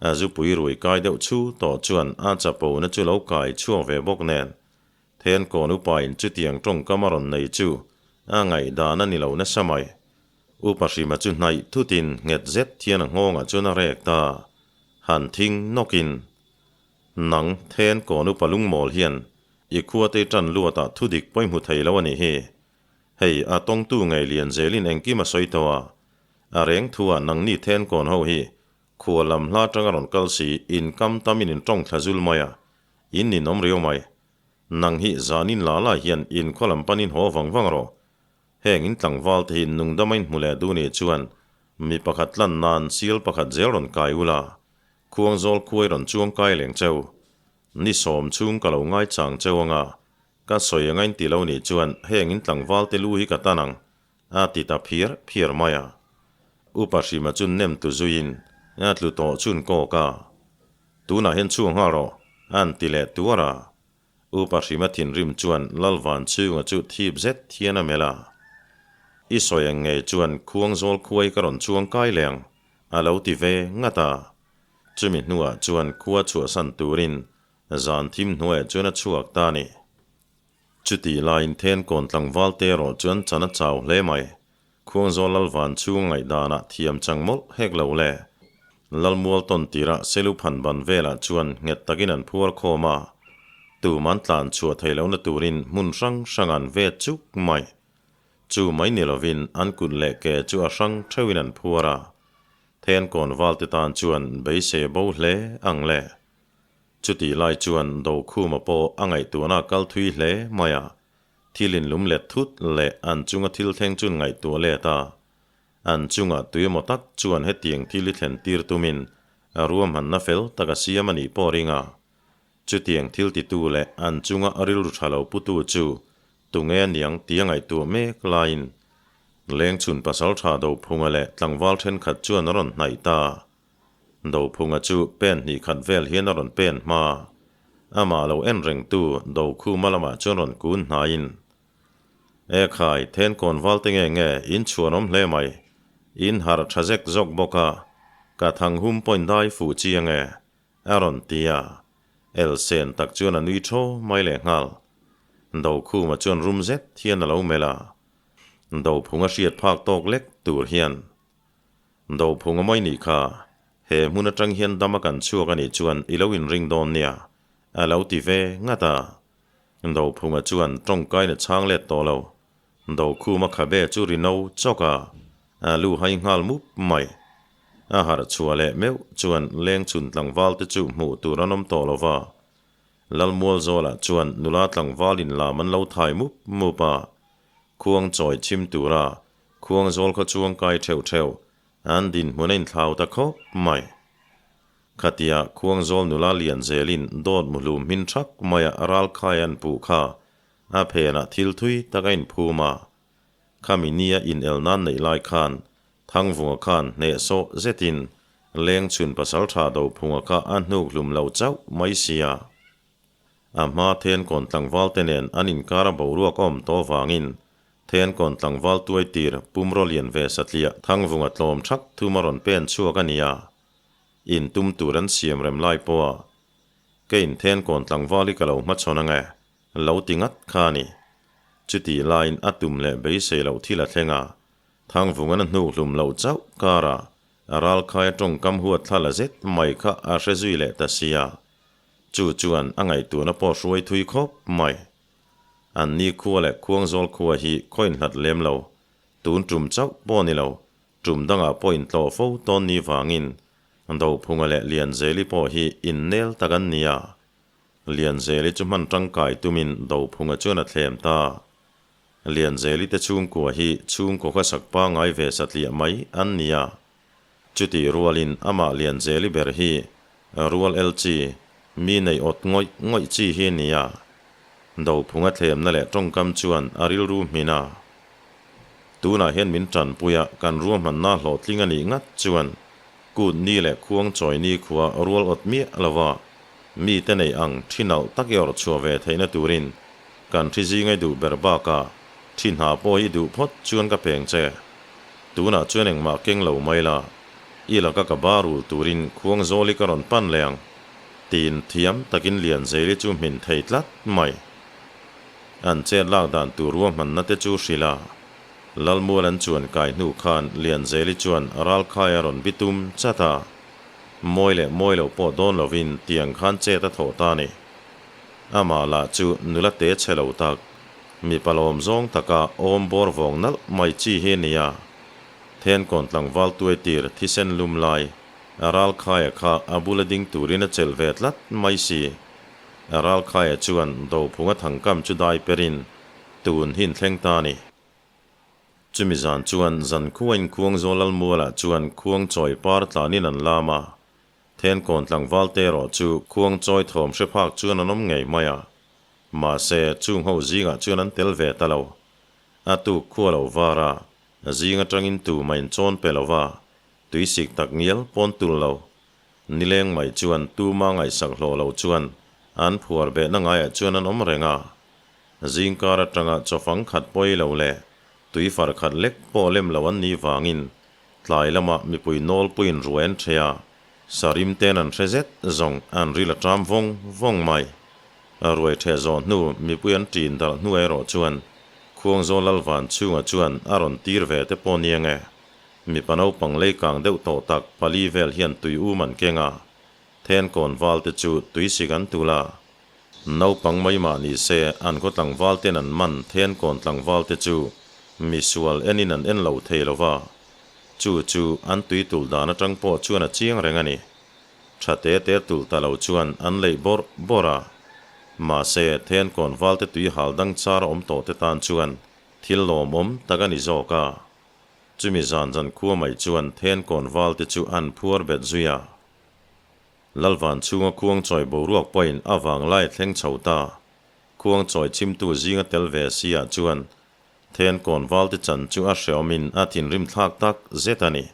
A zupui rui kai deuh chu tawh chuan a chapona chu lo kai chhuak ve bawk nen, Thenkawn upain chutiang tawngkam a rawn nei chu a ngaihdan a ni lo nasa mai. Upa Hrima chu hnaih thutin nghet zet hian a nghawngah chuan a rek ta, han thing nawkin, Nang, Thenkawn upa lungmawl hian i khuate i tan luatah thudik pawih hmu thei lo a nih hi. Hei, a tawngtu ngei lian zelin engkim a sawi tawh a. A reng thu ah nangni then kawn ho hi khua lam hla tanga rawn kal si in kam tam in in tawng thla zul mai a, in ninawm riau mai. Nang hi zanin la la hian in khaw lam panin haw vang vang rawh. Heng in tlangval te hi nungdama in hmu leh duh nih chuan mi pakhat tlan nan sial pakhat zel rawn kai ula, khuangzawl khuai rawn chuang kai leng cheu. Ni sawm chhung ka lo ngai chang cheu anga, ka sawi anga in ti lo nih chuan heng in tlangval te lu hi ka tan ang, a ti ta phiar phiar mai a. Upa Hrima chu nem tu zuiin a tlu tawh chun kawk a, Tunah hian chhuak nghal rawh, an ti leh tuar a. Upa Hrima thinrim chuan Lalvan chhunga chu thip zet hian a melh a. I sawi ang ngei chuan khuangzawl khuai ka rawn chuang kai leh ang, a lo ti ve ngat a. Chumi hnuah chuan khua chhuahsan turin zan thim hnuaiah chuan a chhuak ta a ni. Chutih laiin Thenkawn tlangval te erawh chuan chan a chau hle mai. Khuangzawl Lalvan chhung ngaihdanah thiam chang mawlh hek lo le. Lalmual tawn tirah Selu phan ban velah chuan nghet takin an phuar khawm a, tum an tlan chhuah thei lohna turin hmun hrang hrang an vet chuk mai. Chu mai ni lovin an kut leh ke chu a hrang theuhin an phuar a, Thenkawn valte tan chuan beisei a bo hle ang le. Chutih lai chuan Dokhuma pawh a ngaihtuahna a kal thui hle mai a, thil inlum let thut leh an chunga thil thleng chuan ngaihtuah let a, an chungah tui emaw tak chuan hetiang thil i thlen tir tumin ruahmanna fel tak a siam a nih pawh ring a. Chutiang thil titu leh an chunga rilru tha lo putu chu tunge a niang tih a ngaihtuah mek laiin Lengchhun pasaltha Dophunga leh tlangval thenkhat chuan a rawn hnaih ta. Dophunga chu pen hnih khat vel hian a rawn pen hma. Amah lo en rengtu Dokhuma lamah chuan rawn kun hnaiin, E khai, Thenkawn valte nge nge, in chhuan awm hle mai. In harh tha zek zawk bawk a, ka thang hum pawhin dai fuh chi ange, a rawn ti a. Elsen tak chuan a nui thaw mai leh nghal. Dokhuma chuan rum zet hian a lo melh a. Dophunga hriat phak tawk lek tur hian Dophung a mai nih kha, he hmun atang hian dam a kan chhuak a nih chuan i lo inring dawn nia, a lo ti ve ngat a. Dophunga chuan tawngkain a chhang let tawh lo. Dokhuma khabe chu ri no chawk a, a lu hai nghal mup mai. A harh chhuah leh meuh chuan leng chhun tlangval te chu hmuh tur an awm tawh lo va. Lalmualzawla chuan nula tlangval in lam an lo thai mup mup a, khuang chawi chhim tura Khuangzawl khaw chuang kai theuh theuh an dinhmun a inthlau ta khawp mai. Khatia Khuangzawl nula lian zelin dawt muhlum hmin thak maia ralkhai an puh kha a phenah thil thui tak a inphum a. Khami nia inel nan neih lai khan Thangvunga khan hnehsawh zetin Lengchhun pasaltha Dophunga kha a hnuk hlum lo chauh mai sia. A hma Thenkawn tlangval te nen an inkar a boruak a awm tawh vangin Thenkawn tlangval tuai tir pumraw lian ve satliah Thangvunga tlawm thak thum a rawn pen chhuak a nia. In tum tur an siam rem lai pawha keiin Thenkawn tlangval hi ka lo hmachhawn ange lo ti ngat kha a ni. Chutih laiin a tum leh beisei loh thil a thleng a, Thangvungan a hnuk hlum loh chauh karah a ralkhai a tawngkam huat thla la zet mai kha a hre zui leh ta sia. Chu chuan a ngaihtuahna pawh hruai thui khawp mai. An ni khua leh Khuangzawl khua hi khaw inhlat lem lo, tun tum chauh pawh ni lo, tum dangah pawh intlawh fo tawn ni vangin Dophunga leh Lianzeli pawh hi innel tak an ni a. Lianzeli chu hman tangkai tumin Dophunga chuan a thlem ta. Lianzeli te chhungkua hi chhungkaw khasak pangngai ve satliah mai an ni a. Chutih rualin amah Lianzeli ber hi rual el chi, mi nei awt ngawih ngawih chi hi a ni a. Dophunga thlemna leh tawngkam chuan a rilru hmin a. Tunah hian min tanpui a, kan ruahmanna hlawhtling a nih ngat chuan kut ni leh khuang chawi ni khua rual awt miah lo va, mite nei ang thi nalh tak i awrh chhuah ve theihna turin kan thi zingai duh ber bakah thi hna pawh hi duh phawt chuan ka peng che. Tunah chuan engmah keng lo mai la, i laka ka ba rul turin khuang zawl hi ka rawn pan leh ang, tiin thiam takin Lianzeli chu hmin thei tlat mai. An chet lak dan tur ruahmanna te chu hrilh a, Lalmual an chuan kai hnu khan Lianzeli chuan ralkhai a rawn bitum chat a, mawi leh mawi lo pawh dawn lovin tiang khan chet a thawh ta a ni. Amah lah chu nula te chhe lo tak, Mipa lawm zawng taka awm bawr vawng nalh mai chi hi a nia. Thenkawn tlangval tuaitir thisen lum lai Ralkhaia kha a bula ding turin a chelh ve tlat mai si. Ralkhaia chuan Dophunga thangkam chu dai perin tun hi inthleng ta a ni. Chumi zan chuan zankhuain Khuangzawl Lalmualah chuan Khuangchawi par tlanin an lam a, Thenkawn tlangval te erawh chu Khuangchawi thawm hre phak chuan an awm ngei mai a. Mahse, chung ho zingah chuan an tel ve ta lo. A tuk khua lo var a, zing atangin tumah in chawn pe lo va, tuisik tak ngial pawn tul lo. Nileng mai chuan tuma ngaihsak hlawh lo chuan an phuar behna ngaiah chuan an awm reng a. Zingkar atanga chawfang khat pawi lo leh tui far khat lek pawh lem lo an nih vangin tlai lamah mipui nawlpuiin ruai an ṭhei a, sarim ten an hre zet zawng an ril a ṭam vawng vawng mai. Ruai ṭheh zawh hnu mipui an ṭin darh hnu erawh chuan Khuangzawl Lalvan chhungah chuan a rawn tir ve te pawh nia nge. Mipa naupang leikang deuh tawh tak pali vel hian tui um an keng a, Thenkawn val te chu tui sik an tul a. Naupang mai mah ni se an khaw tlangval ten an man Thenkawn tlangval te chu misual enin an en lo thei lo va, chu chu an tui tul dan atang pawh chuan a chiang reng a ni. Tha te te tul ta lo chuan an leih bawrh bawrh a. Mahse, Thenkawn val te tui hal dang char awm tawh te tan chuan thil lawmawm tak a ni zawk a. Chumi zan zan khua mai chuan Thenkawn val te chu an phuar bet zui a. Lalvan chhunga khuangchawi boruak pawhin a vanglai thleng chho ta. Khuangchawi chhimtu zinga tel ve si ah chuan Thenkawn val te chan chu a hreawmin a thinrim thlak tak zet a ni.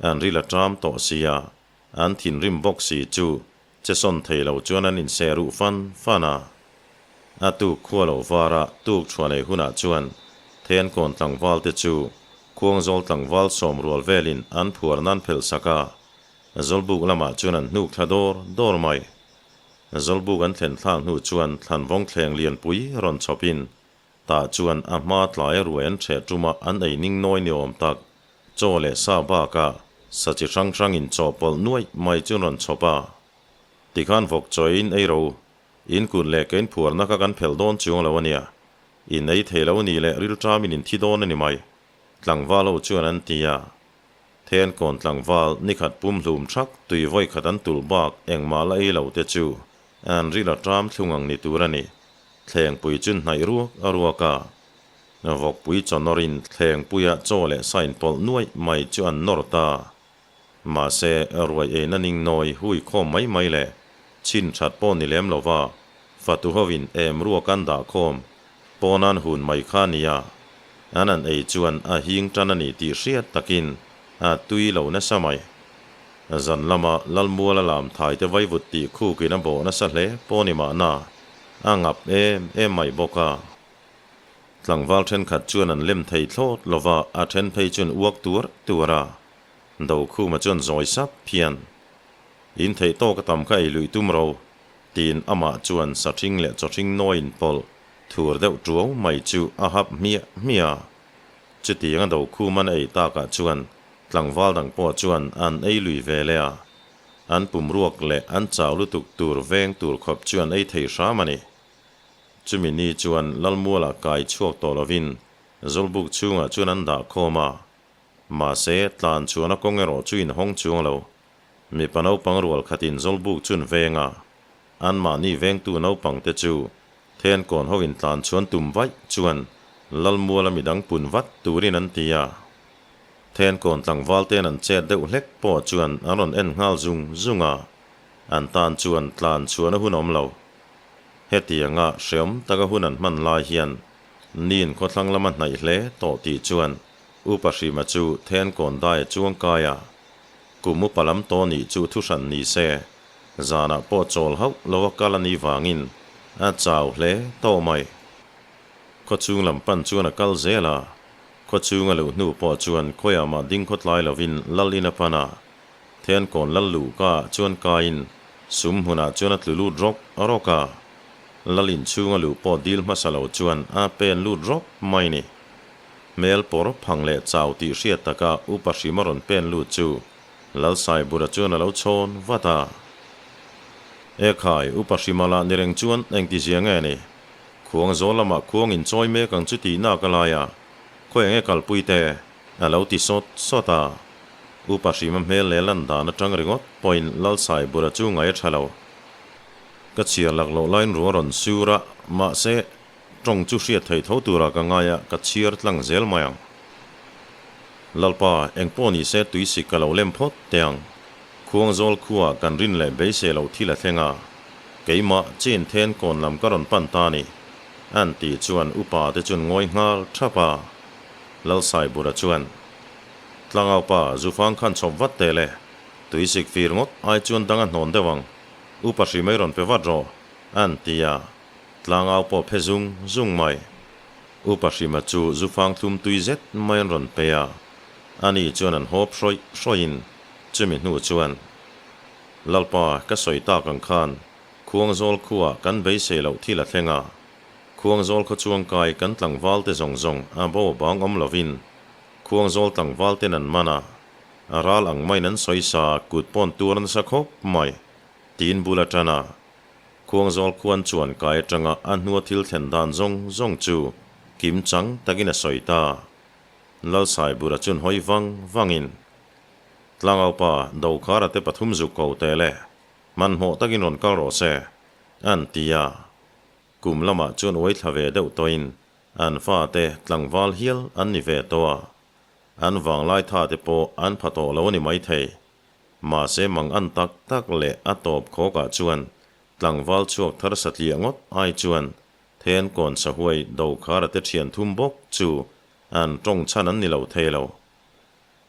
An ril a ṭam tawh si a, an thinrim bawk si chu che sawn thei lo chuan an inseh ruh fan fan a. A tuk khua lo vara tuk chhuah nei hunah chuan Thenkawn tlangval te chu Khuangzawl tlangval sawmrual velin an phuar nan phelh sak a, Zawlbuk lamah chuan an hnuk thla dawr dawr mai. Zawlbuk an thlen thlak hnu chuan thlanvawng thleng lianpui rawn chhawpin tah chuan a hma tlai ruai an ṭheh ṭuma an ei ning nawi ni awm tak chaw leh sa bakah sa chi hrang hrangin chaw pawlh nuaih mai chu an rawn chhawp a. Tikhan vawk chaw in ei ro, in kut leh ke in phuarna kha kan phelh dawn chuang lo a nia. In ei thei lo ni leh rilṭamin in thi dawn a ni mai, tlangval ho chuan an ti a. Thenkawn tlangval nikhat pumhlum thak tui vawi khat an tulh bak engmah la ei lo te chu an ril a ṭam thlung ang ni tur a ni. Thlengpui chu hnaih ruak a ruak a. Vawkpui chaw nawrin thlengpuia chaw leh sa inpawlh nuaih mai chu an nawr ta. Mahse, ruai eina ning nawi hui khawm mai mai leh chhin that pawh ni lem lova fatu hovin em ruak an dah khawm pawn an hun mai kha nia. An an ei chuan a hing tan a ni tih hriat takin a tui lo nasa mai. Zan lama Lalmuala lam thai te vaivut tih khukin a bawh nasa hle pawh ni mahna a ngap em em mai bawk a. Tlangval thenkhat chuan an lem thei thlawt lova a then phei chuan uak tuar tuar a. Dokhuma chuan zawi sap phian, In theih tawk a tam kha ei luih tum ro, tiin amah chuan saṭhing leh chawṭhing nawi inpawlh thur deuh ṭuau mai chu a hap hmiah hmiah a. Chutiang a Dokhuman a ei takah chuan tlangval dang pawh chuan an ei lui ve leh a, an pumruak leh an chau lutuk tur veng tur khawp chu an ei thei hram a ni. Chumi ni chuan Lalmuala kai chhuak tawh lovin Zawlbuk chhungah chuan an dah khawm a, Mahse, tlan chuan a kawng erawh chu inhawng chuang lo. Mipa naupang rual khatin Zawlbuk chun veng a, anmahni vengtu naupang te chu Thenkawn ho in tlan chuan tum vaih chuan Lalmuala midang pun vat turin an ti a. Thenkawn tlangval ten an chet deuh hlek pawh chuan an rawn en nghal zung zung a, an tan chuan tlan chuan a hun awm lo. Hetianga hreawm taka hun an hman lai hian Nin khawthlang lama hnaih hle tawh tih chuan Upa Hrima chu Thenkawn dai a chuang kai a, kum upa lam tawh nih chu thu hran ni se, zanah pawh chawl hauh lo a kal a nih vangin a chau hle tawh mai. Khawchhung lam pan chuan a kal zel a, khawchhung a luh hnu pawh chuan khawiah mah ding khawtlai lovin lal in a pan a, Thenkawn lal luhka ah chuan kaiin sum hmunah chuan a tlu lut rawk rawk a, lal inchhung a luh pawh dil hmasa lo chuan a pen lut rawk mai ni. Hmel pawr phang leh chau tih hriat taka Upa Hrima rawn pen lut chu Lalsaibura chuan a lo chhawn vat a. Ekhai, Upa Hrima lah ni reng chuan engtizia nge ni? Khuang zawl lamah khuang in chawi mek ang chu tih nak a lai a, khawi enge kalpui te? A lo ti sawt sawt a. Upa Hrima hmel leh lan dan atang ringawt pawhin Lalsaibura chu ngaih a tha lo. Ka chhiar lak loh laiin ruah rawn sur a, mahse, tawng chu hriat theih tho tura ka ngai a, ka chhiar tlang zel mai ang. Lalpa, engpawh ni se tuisik ka lo lem phawt teh ang. Khuangzawl khuaa kan rin leh beisei loh thil a thleng a, keimah chin then kawn lam ka rawn pan ta ni, an tih chuan upa te chuan ngawi nghal thap a. Lalsaibura chuan, Tlangaupa, zufang khan chhawp vat teh le, tuisik fir ngawt ai chuan dang a hnawn deuh ang, upa hri mai rawn pe vat rawh, an ti a, tlangau pawh phe zung zung mai. Upa Hrima chu zufang thlum tui zet mai an rawn pe a, ani chuan an hawp hrawih hrawihin chumi hnu chuan, Lalpa, ka sawi tak ang khan Khuangzawl khuaa kan beisei loh thil a thleng a, Khuangzawl khaw chuangkai kan tlangval te zawng zawng a bo bang awm lovin Khuangzawl tlangval ten an man a, a ral ang maiin an sawi sa kut pawn tur a nasa khawp mai, tiin bul a tan a. Khuangzawl khuan chuan kai atanga a hnua thil thlen dan zawng zawng chu kim chang takin a sawi ta. Lalsaibura chuan hawi vang vangin, Tlangaupa Dokhara te pathum zuk ko teh le, hmanhmawh takin rawn kal rawh se, an ti a. Kum lamah chuan uai thla ve deuh tawhin an fate tlangval hial an ni ve tawh a, an vanglai tha te pawh an pha tawh lo a ni maithei. Mahse mang an tak tak leh a tawp khawkah chuan tlangval chhuak thar satliah ngawt ai chuan then kawn sahuai Dokhara te thian thum bawk chu an tawng chhan an ni lo thei lo.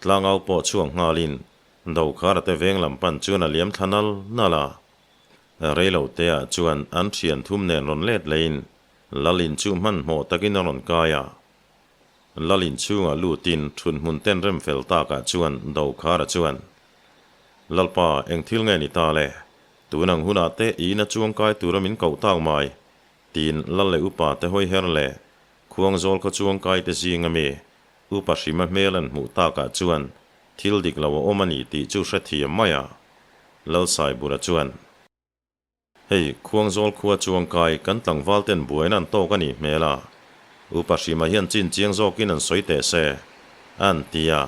Tlangau pawh chhuak nghalin Dokhara te veng lam pan chuan a liam thla nal nal a. Reilo teah chuan an thian thum nen rawn let leiin Lalin chu hmanhmawh takin a rawn kai a. Lalin chhungah lutin thun hmun ten rem fel takah chuan Dokhara chuan, Lalpa, eng thil nge ni ta le? Tun ang hunah te i ina chuangkai tura min koh tak mai, tiin Lal leh upa te hawi her leh Khuangzawl khaw chuangkai te zing ami upa Hrima hmel an hmuh takah chuan thil dik lo a awm a ni tih chu hrethiam mai a. Lalsaibura chuan. Hei, Khuangzawl khua chuangkai kan tlangval ten buaina an tawk a nih hmel a, Upa Hrima hian chin chiang zawkin an sawi teh se, an ti a.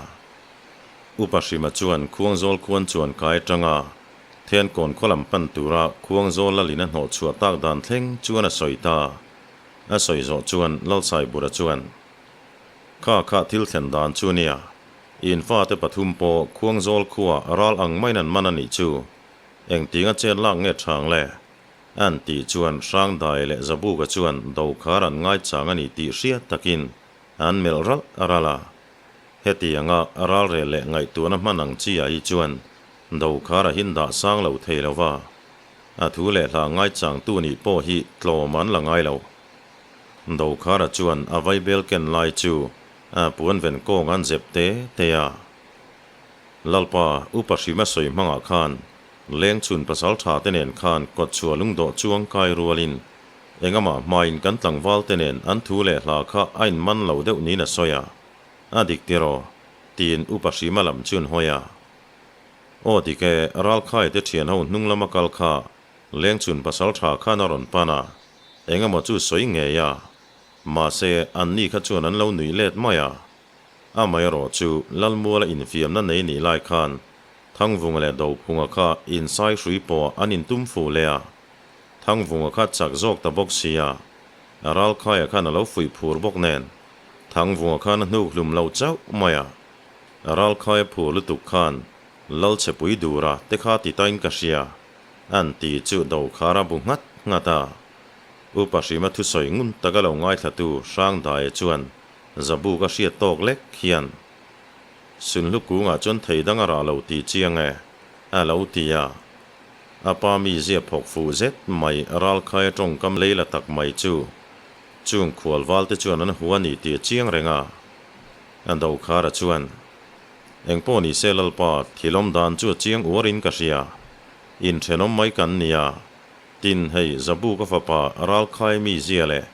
Upa Hrima chuan Khuangzawl khuan chuankai atanga Thenkawn khaw lam pan tura Khuangzawl lalin a hnawh chhuah tak dan thleng chuan a sawi ta. A sawi zawh chuan Lalsaibura chuan, Kha kha thil thlen dan chu nia, in fate pathum pawh Khuangzawl khua ral ang maiin an man a nih chu. Engtinga chet lak nge thang le? An tih chuan Hrangdai leh Zabuka chuan Dokhar an ngaichang a ni tih hriat takin an melh ralh ralh a. Hetianga ralrel leh ngaihtuahna hman ang chi ah hi chuan Dokhar a hin dah sang lo thei lo va, a thu leh hla ngaichangtu nih pawh hi tlawm an la ngai lo. Dokhara chuan a vaibel ken lai chu a puanven kawng an zep te te a. Lalpa, Upa Hrima sawi hmangah khan Lengchhun pasal tha te nen khan kawtchhuah lungdawh chuang kai rualin engamah hmain kan tlangval te nen an thu leh hla kha a inman lo deuh niin a sawi a, a dik tiraw? tiin Upa Hrima lam chu an hawi a. Aw dik e, Ralkhai te thian ho hnung lama kal kha Lengchhun pasal tha khan a rawn pan a, engemaw chu sawi ngei a, mahse anni kha chuan an lo nuih let mai a. Amaherawh chu Lalmuala infiamna nei nih lai khan Thangvunga leh Dophunga kha insai hrui pawh an intum fuh leh a, Thangvunga kha chak zawk ta bawk si a, a ralkhaia khan a lo fuih phur bawk nen Thangvunga khan a hnuk hlum lo chauh mai a, a ralkhaia phur lutuk khan Lalchhepui dura te kha ti tain ka hria an ti chu Dokhara bu nghat nghat a, Upa Hrima thusawi ngun taka lo ngaithlatu Hrangdaia chuan Zabu ka hriat tawk lek hian Sunhlu kungah chuan thei dang a rah lo tih chiang e, a lo ti a. A pa mi zia phawk fuh zet mai ralkhaia tawngkam lei la tak mai chu chung khualval te chuan an hua ni tih a chiang reng a. A Dokhara chuan, Engpawh ni se Lalpa, thilawm dan chu a chiang uarin ka hria. Inthenawm mai kan nia. Tin, hei Zabu ka fapa ralkhai mi zia leh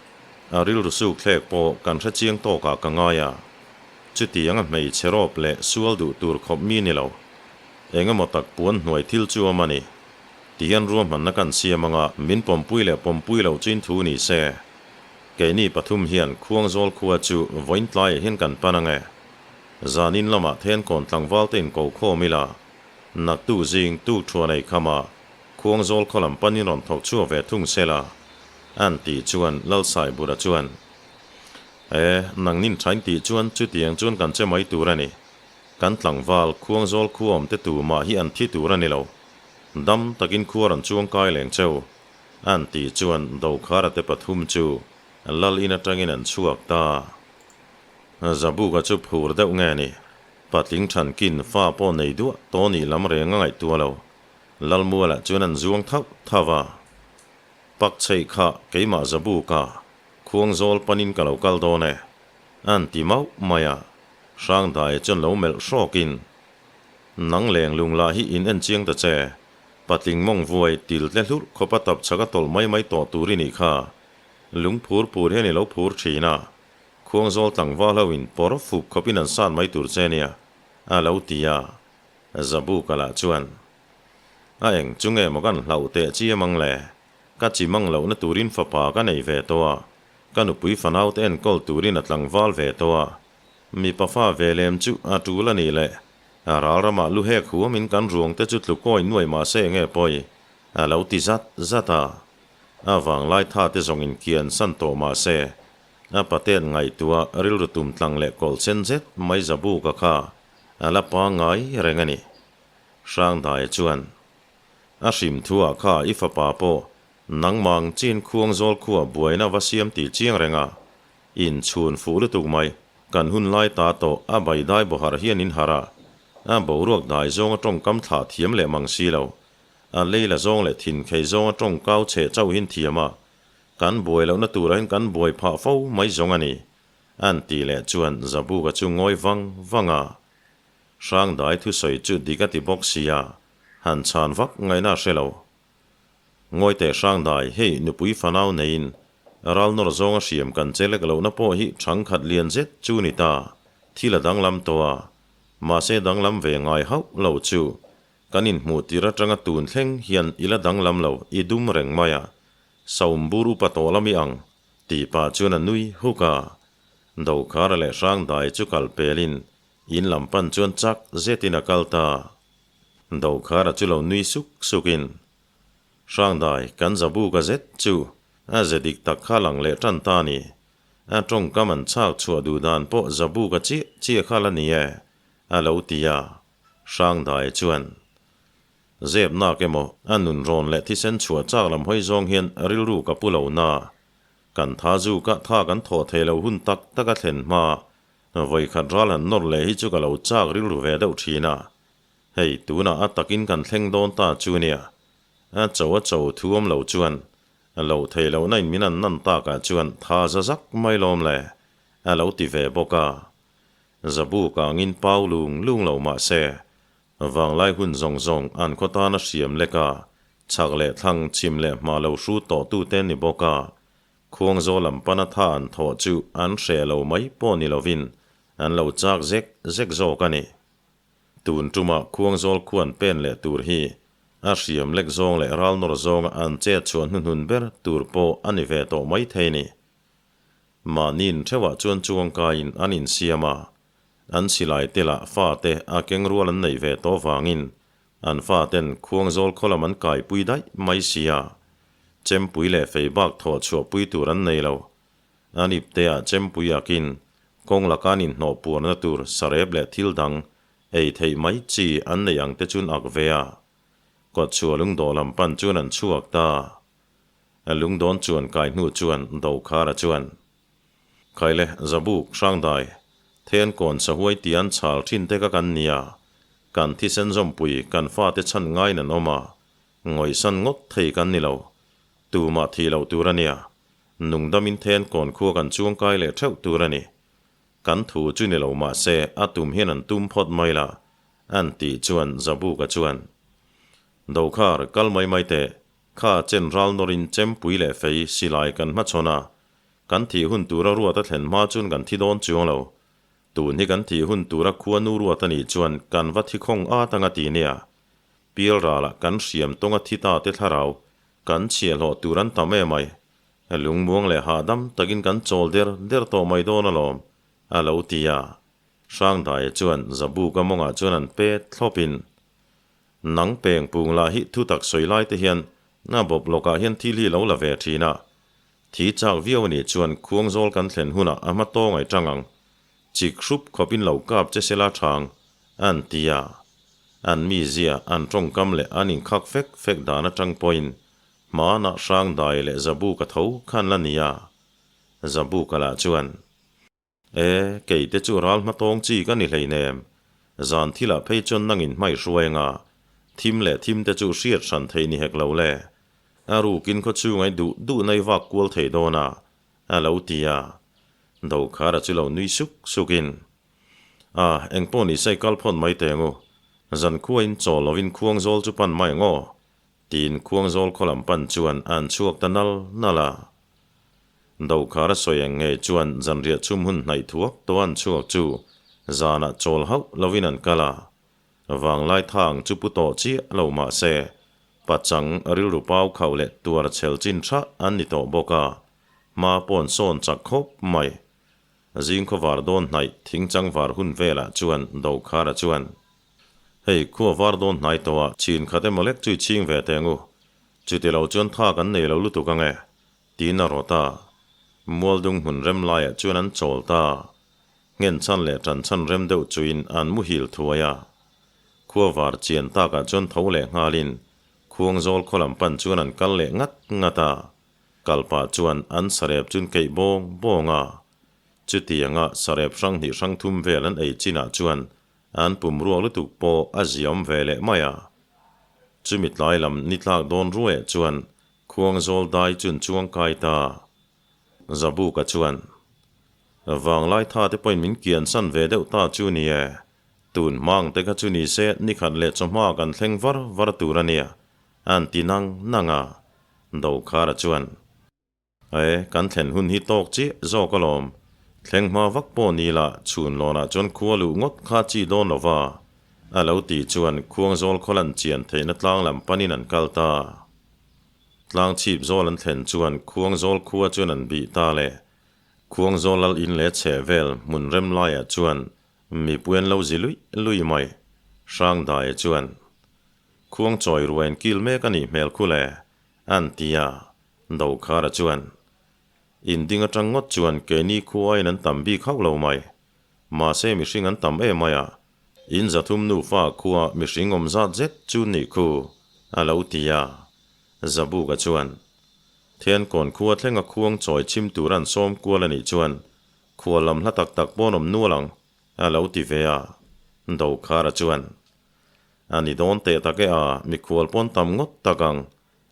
A rilru suk thlek pawh kan hre chiang tawkah ka ngai a, chutiang a hmeichhe rawp leh sual duh tur khawp mi ni lo. Eng emaw tak puan hnuai thil chu awm a ni. Tihian ruahmanna kan siam anga min pawmpui leh pawmpui loh chin thu ni se. Keini pathum hian Khuangzawl khua chu vawiin tlaiah hian kan pan ang e. Zanin lamah Thenkawn tlangval te inko khawm ila, naktu zing tuk thuan ei khamah Khuangzawl khaw lam panin rawn thawk chhuak ve thung sela, an tih chuan Lalsaibura chuan, E, nangnin thain tih chuan chutiang chuan kan che mai tur a ni. Kan tlangval Khuangzawl khua awmte tumah hi an thi tur a ni lo. Dam takin khua rawn chuang kai leng cheu, an tih chuan Dokhara te pathum chu Lal in atangin an chhuak ta. Zabuka chu phur deuh nge ni? Patling thankin fa pawh nei duah tawh nih lam reng a ngaihtuah lo. Lalmualah chuan an zuang thauh thauh a. Pak chheih kha keimah Zabuka Khuangzawl panin ka lo kal dawn e, an ti mauh mai a. Hrangdai chuan lo melh hrawkin, Nang leng lung lah hi in en chiang ta che, patling mawng vuai til tle hlurh khawpa tap chak a tawlh mai mai tawh tur i nih kha. Lung phur phur hian i lo phur thin a, Khuangzawl tlangval ho in pawr fup khawpin an sat mai tur che nia, a lo ti a. Zabuka lah chuan, A eng chu nge maw kan hlauh teh chiam ang le? Ka chi mang lohna turin fapa ka nei ve tawh a, ka nupui fanaute enkawl turin a tlangval ve tawh a. Mipa fa ve lem chu a tul a nih le, a ral ramah lu hek huamin kan ruangte chu tlukawi nuai mah se nge pawi? a lo ti zat zat a. A vanglai tha te zawng in kian san tawh mah se, a paten ngaihtuah rilru tum tlang leh kawlh sen zet mai Zabuka kha a la pangngai reng a ni. Hrangdaia chuan, A hrim thuah kha i fapa pawh nangmang chin khuang zawl khua buaina va siam tih chiang reng a, in chhun fuh lutuk mai, kan hun lai ta tawh a baidai bawhar hian in harh a, a boruak dai zawnga tawngkam thlah thiam leh mang si lo, a lei la zawng leh thin khei zawnga tawngkau cheh chauhin thiam a, kan buai lohna turah hian kan buai phah fo mai zawng a ni, an tih leh chuan Zabuka chu ngawi vang vang a. Hrangdai thusawi chu dik a ti bawk sia, han chhan vak ngaihna a hre lo. Ngawi teh Hrangdai, hei nupui fanau neiin ral nawr zawnga hriam kan che lek lohna pawh hi thangkhat lian zet chu ni ta, thil a danglam tawh a, mahse danglam ve ngai hauh lo chu kan inhmuh tir atanga tun thleng hian i la danglam lo, i dum reng mai a, Saum bur upa tawh lam i ang, tih pah chuan a nui huk a. Dokhara leh Hrangdai chu kal pelin In lam pan chuan chak zetin a kal ta. Dokhara chu lo nui suk sukin, Hrangdai, kan zabuka zet chu a ze dik tak kha lang leh tan ta ni. A tawngkam an chhak chhuah duh dan pawh zabuka chiah chiah kha la ni e, a lo ti a. Hrangdai chuan, Zep nak emaw, a nun rawn leh thisen chhuah chak lam hawi zawng hian rilru ka pu lo na. Kan tha zu kah tha kan thawh thei lo hun tak tak a thlen hma Vawikhat ral han nawr leh hi chu ka lo chak rilru ve deuh thin a, hei tunah a takin kan thleng dawn ta chu nia. A cho a cho thu awm lo chuan lo thei lohna in min an nan takah chuan tha za zak mai lawm le, a lo ti ve bawk a. Zabu kangin pau lung lung lo mah se, vanglai hun zawng zawng an khaw tana hriam lek a, chhak leh thlang chhim leh hma lo hru tawh tute ni bawk a, Khuangzaw lam pana tha an thawh chu an hreh lo mai pawh ni lovin an lo chak zek zek zawk a ni. Tun tumah Khuangzawl khuan pen leh tur hi a hriam lek zawng leh ral nawr zawnga an chet chhuah hnuhnun ber tur pawh a ni ve tawh mai thei ni. Mahniin theuhah chuan chuangkaiin an insiam a, an silai te lah fate a keng rual an neih ve tawh vangin an faten Khuangzawl khaw lam an kaipui daih mai sia. Chempui leh fei bak thawh chhuahpui tur an nei lo. An ipteah chempui akin kawng laka an inhnawh puarna tur sarep leh thil dang ei theih mai chi an neih ang te chun ak ve a. Kawtchhuah lungdawh lam pan chuan an chhuak ta. Lungdawn chuan kai hnu chuan Dokhara chuan, Khaile, Zabuk, Hrangdai, Thenkawn sahuai ti an chhal thin te ka kan nia, kan thisen zawmpui kan fate chhan ngaiin an awm a, Ngawisan ngawt thei kan ni lo. Tumah thih loh tur a nia. Nungdamin then kawn khua kan chuangkai leh theuh tur a ni. Kan thu chu ni lo mah se a tum hian an tum phawt mai la, an tih chuan Zabuka chuan, Dokhar, kal mai mai teh, kha chen ral nawrin chempui leh fei silai kan hmachhawn a, kan thih hun tura ruat a thlen hma chuan kan thi dawn chuang lo. Tun hi kan thih hun tura khua nu ruat a nih chuan kan va thi khawng at ang a ti nia. Pialralah kan hriam tawnga thi ta te thlarau kan chhiahhlawh tur an tam em ai. Lungmuang leh hahdam takin kan chawl der der tawh mai dawn alawm, a lo ti a. Hrangdaia chuan Zabuka mawngah chuan an pet thlawpin, Nang peng pung lah hi thutak sawi lai te hian na bawp lawkah hian thil hi lo la ve thin a. Thi chak viau a nih chuan khuangzawl kan thlen hunah a hma tawng ai tang ang. Chik hrup khawpin lo kap che sela thang, an ti a. An mizia, an tawngkam leh an inkhak fek fek dan atang pawhin hmanah Hrangdai leh Zabuka tho khan la nia. Zabuka lah chuan. E, kei te chu ral hmatawng chi ka ni hleinem. Zan thilah phei chuan nangin hmai hruai anga thim leh thim te chu hriat hran theih ni hek lo le. A rukin khaw chhungai duh duh nai vak kual thei dawn a, a lo ti a. Dokhara chu lo nui suk sukin, A, engpawh ni se kal phawt mai teng u. Zan khuain chawl lovin khuangzawl chu pan mai ang aw, tiin khuangzawl khaw lam pan chuan an chhuak ta nal nal a. Dokhar a sawi eng nge chuan zanriah chhum hun hnaih thuak tawh an chhuak chu zanah chawl hauh lovin an kal a. Vanglai thang chu pu tawh chiah lo mah se, pachang rilru pau khauh leh tuar chhel chin tha an ni tawh bawk a, hma pawn sawn chak khawp mai. Zingkhaw var dawn hnaih thingchang var hun velah chuan Dokhara chuan, Hei, khua var dawn hnai tawhah chin khat emaw lek chu i chhing ve teh angu. Chuti lo chuan tha kan nei lo lutuk ange. Tiin a rawt a. Mualdung hmun rem laiah chuan an chawl ta. Nghen chhan leh tan chhan rem deuh chuin an muhil thuai a. Khua var chian takah chuan tho leh nghalin Khuangzawl khaw lam pan chuan an kal leh ngat ngat a. Kal pah chuan an sarep chun keih bawng bawng a. Chutianga sarep hrang hnih hrang thum vel an ei chinah chuan an pum ruak lutuk pawh a ziaawm ve leh mai a. Chumi tlai lam ni tlak dawn ruaiah chuan Khuangzawl dai chun chuang kai ta. Zabuka chuan, Vanglai tha te pawhin min kian san ve deuh ta chu ni e. Tun hmang te kha chu ni se nikhat leh chawhma kan thleng var var tur a nia, an ti nang nang a. Dokhara chuan, E, kan thlen hun hi tawk chiah zawk alawm. Thleng hma vak pawh ni la, chhun lawnah chuan khua luh ngawt kha chi dawn lo va, a lo tih chuan Khuangzawl khaw lan chian theihna tlang lam panin an kal ta. Tlang chhip zawl an thlen chuan Khuangzawl khua chuan an bih ta le. Khuangzawl lal in leh chheh vel hmun rem laiah chuan mipui an lo zi luih luih mai. Hrangdaia chuan, Khuangchawi ruain kil mek a nih hmel khu le, an ti a. Dokhara chuan, In ding atang ngawt chuan keini khuaiin an tam bik hauh lo mai. Mahse mihring an tam em mai a, in zathum nufa khua mihring awm zat zet chu nih khu, a lo ti a. Zabuka chuan, Thiankawn khua thlenga khuang chawi chhim tur an sawm kual a nih chuan khua lam hla tak tak pawn awm nual ang, a lo ti ve a. Dokhara chuan, A ni dawn teh tak e a, mikhual pawn tam ngawt tak ang,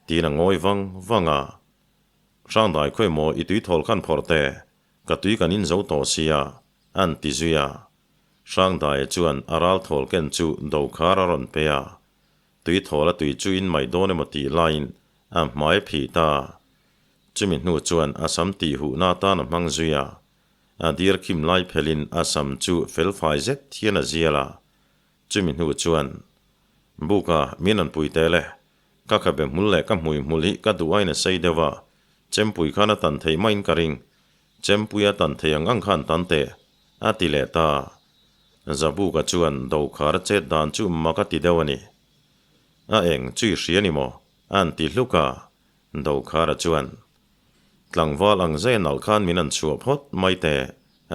Tiin a ngawi vang vang a. Hrangdai khawi maw i tui thawl khan phawrh teh, ka tui kan in zo tawh sia, an ti zui a. Hrangdaia chuan a ral thawl ken chu dokhar a rawn pe a. Tui thawl a tui chu in mai dawn emaw tih laiin a hmai a phih ta. Chumi hnu chuan a sam tih huhna atan a hmang zui a. A dir khim lai phelin a sam chu felfai zet hian a zial a. Chumi hnu chuan, Buka, min an pui tel e. Ka khabe hmul leh ka hmui hmul hi ka duh aiin a sei deuh a, chempui khan a tan theih maiin ka ring. Chempui a tan thei ang ang khan tan teh, a ti leh ta. Zabuka chuan dokhar a chet dan chu mak a ti deuh a ni. A eng chu i hria ni maw? A'n ti hluk a. Dokhara chuan, Tlangval ang zai nalh khan min an chhuah phawt mai teh,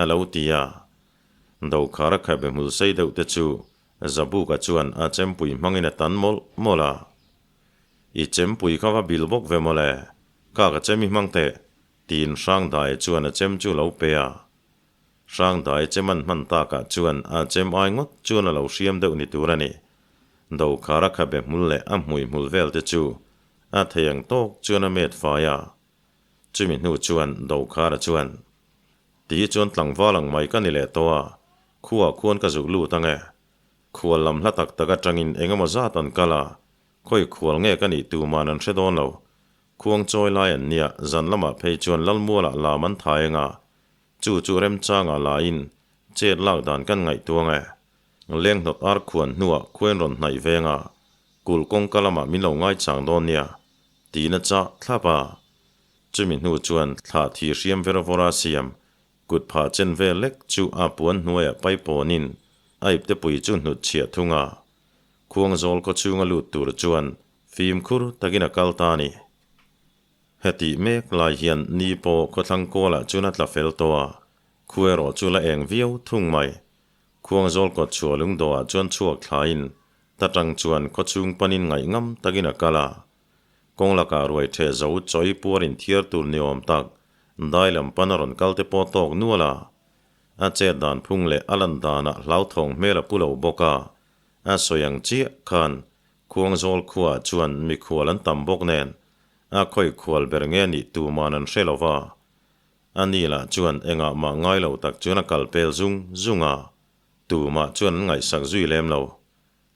a lo ti a. Dokhara khabe hmul sei deuh te chu Zabuka chuan a chempui hmangin a tan mawlh mawlh a. I chempui kha va bil bawk ve mawle, ka ka chem i hmang teh, tiin Hrangdaia chuan a chem chu lo pe a. Hrangdaia chem an hman takah chuan a chem ai ngawt chuan a lo hriam deuh ni tur a ni. Dokhara khabe hmul leh a hmui hmul vel te chu a thei ang tawk chuan a met fai a. Chumi hnu chuan Dokhara chuan, Ti chuan tlangval ang mai ka ni leh tawh a, khuaah khuan ka zuk lut ang e. Khual lam hla tak tak atangin eng emaw zat an kal a, khawi khual nge ka nih tuman an hre dawn lo. Khuang chawi lai an nia, zan lamah phei chuan Lalmualah lam an thai ang a, chu chu remchangah lain chet lak dan kan ngaihtuang e. Lenghnawt ar khuan hnuah khuain rawn hnaih veng a, kulh kawngka lamah min lo ngaichang dawn nia, tiin a chah thlap a. Chumi hnu chuan thlah thi hriam ver vawra siam Kut phah chen vel lek chu a puan hnuaiah paipawnin a iptepui chu hnut chhiah thung a. Khuangzawl khaw chhunga lut tur chuan fimkhur takin a kal ta a ni. Hetih mek lai hian ni pawh khawthlang kawlah chuan a tla fel tawh a, khu erawh chu la eng viau thung mai. Khuangzawl kawt chhuah lungdawhah chuan chhuak thlain ta tang chuan khawchhung panin ngaihngam takin a kal a. Kawng lakah ruai ṭheh zo chawi puar inthiar tur ni awm tak dai lam pan a rawn kal te pawh tawk nual a. A chet dan phung leh a lan danah hlauthawng hmel a pu lo bawk a, a sawi ang chiah khan Khuangzawl khuaah chuan mikhual an tam bawk nen a khawi khual ber nge nih tuman an hre lo va. A ni lah chuan engah mah ngai lo tak chuan a kal pel zung zung a, tumah chuan an ngaihsak zui lem lo.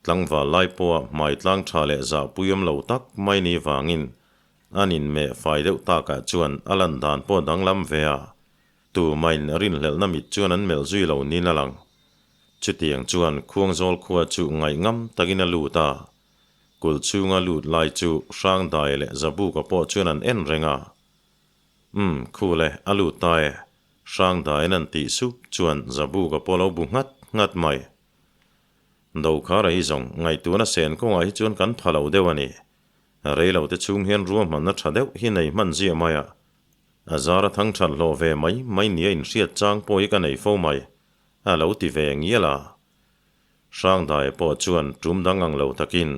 Tlangval lai pawha hmai tlang tha leh zahpui awm lo tak mai ni vangin an inmeh fai deuh takah chuan a lan dan pawh danglam ve a, tumahin rinhlelhna mit chuan an melh zui lo niin a lang. Chutiang chuan Khuangzawl khua chu ngaihngam takin a lut a, kulh chhunga lut lai chu Hrangdai leh Zabuka pawh chuan an en reng a. Umm, khule, a lut ta e, Hrangdaiin an tih sup chuan Zabuka pawh lo bu nghat nghat mai. Dokhara hi zawng ngaihtuahna sen kawngah hi chuan kan pha lo deuh a ni. Reilo te chhung hian ruahmanna tha deuh hi nei hman ziah mai a. A zara thang that hlawh ve mai mai nia inhriat chang pawh hi ka nei fo mai, a lo ti ve ngial a. Hrangdaia pawh chuan tum dang ang lo takin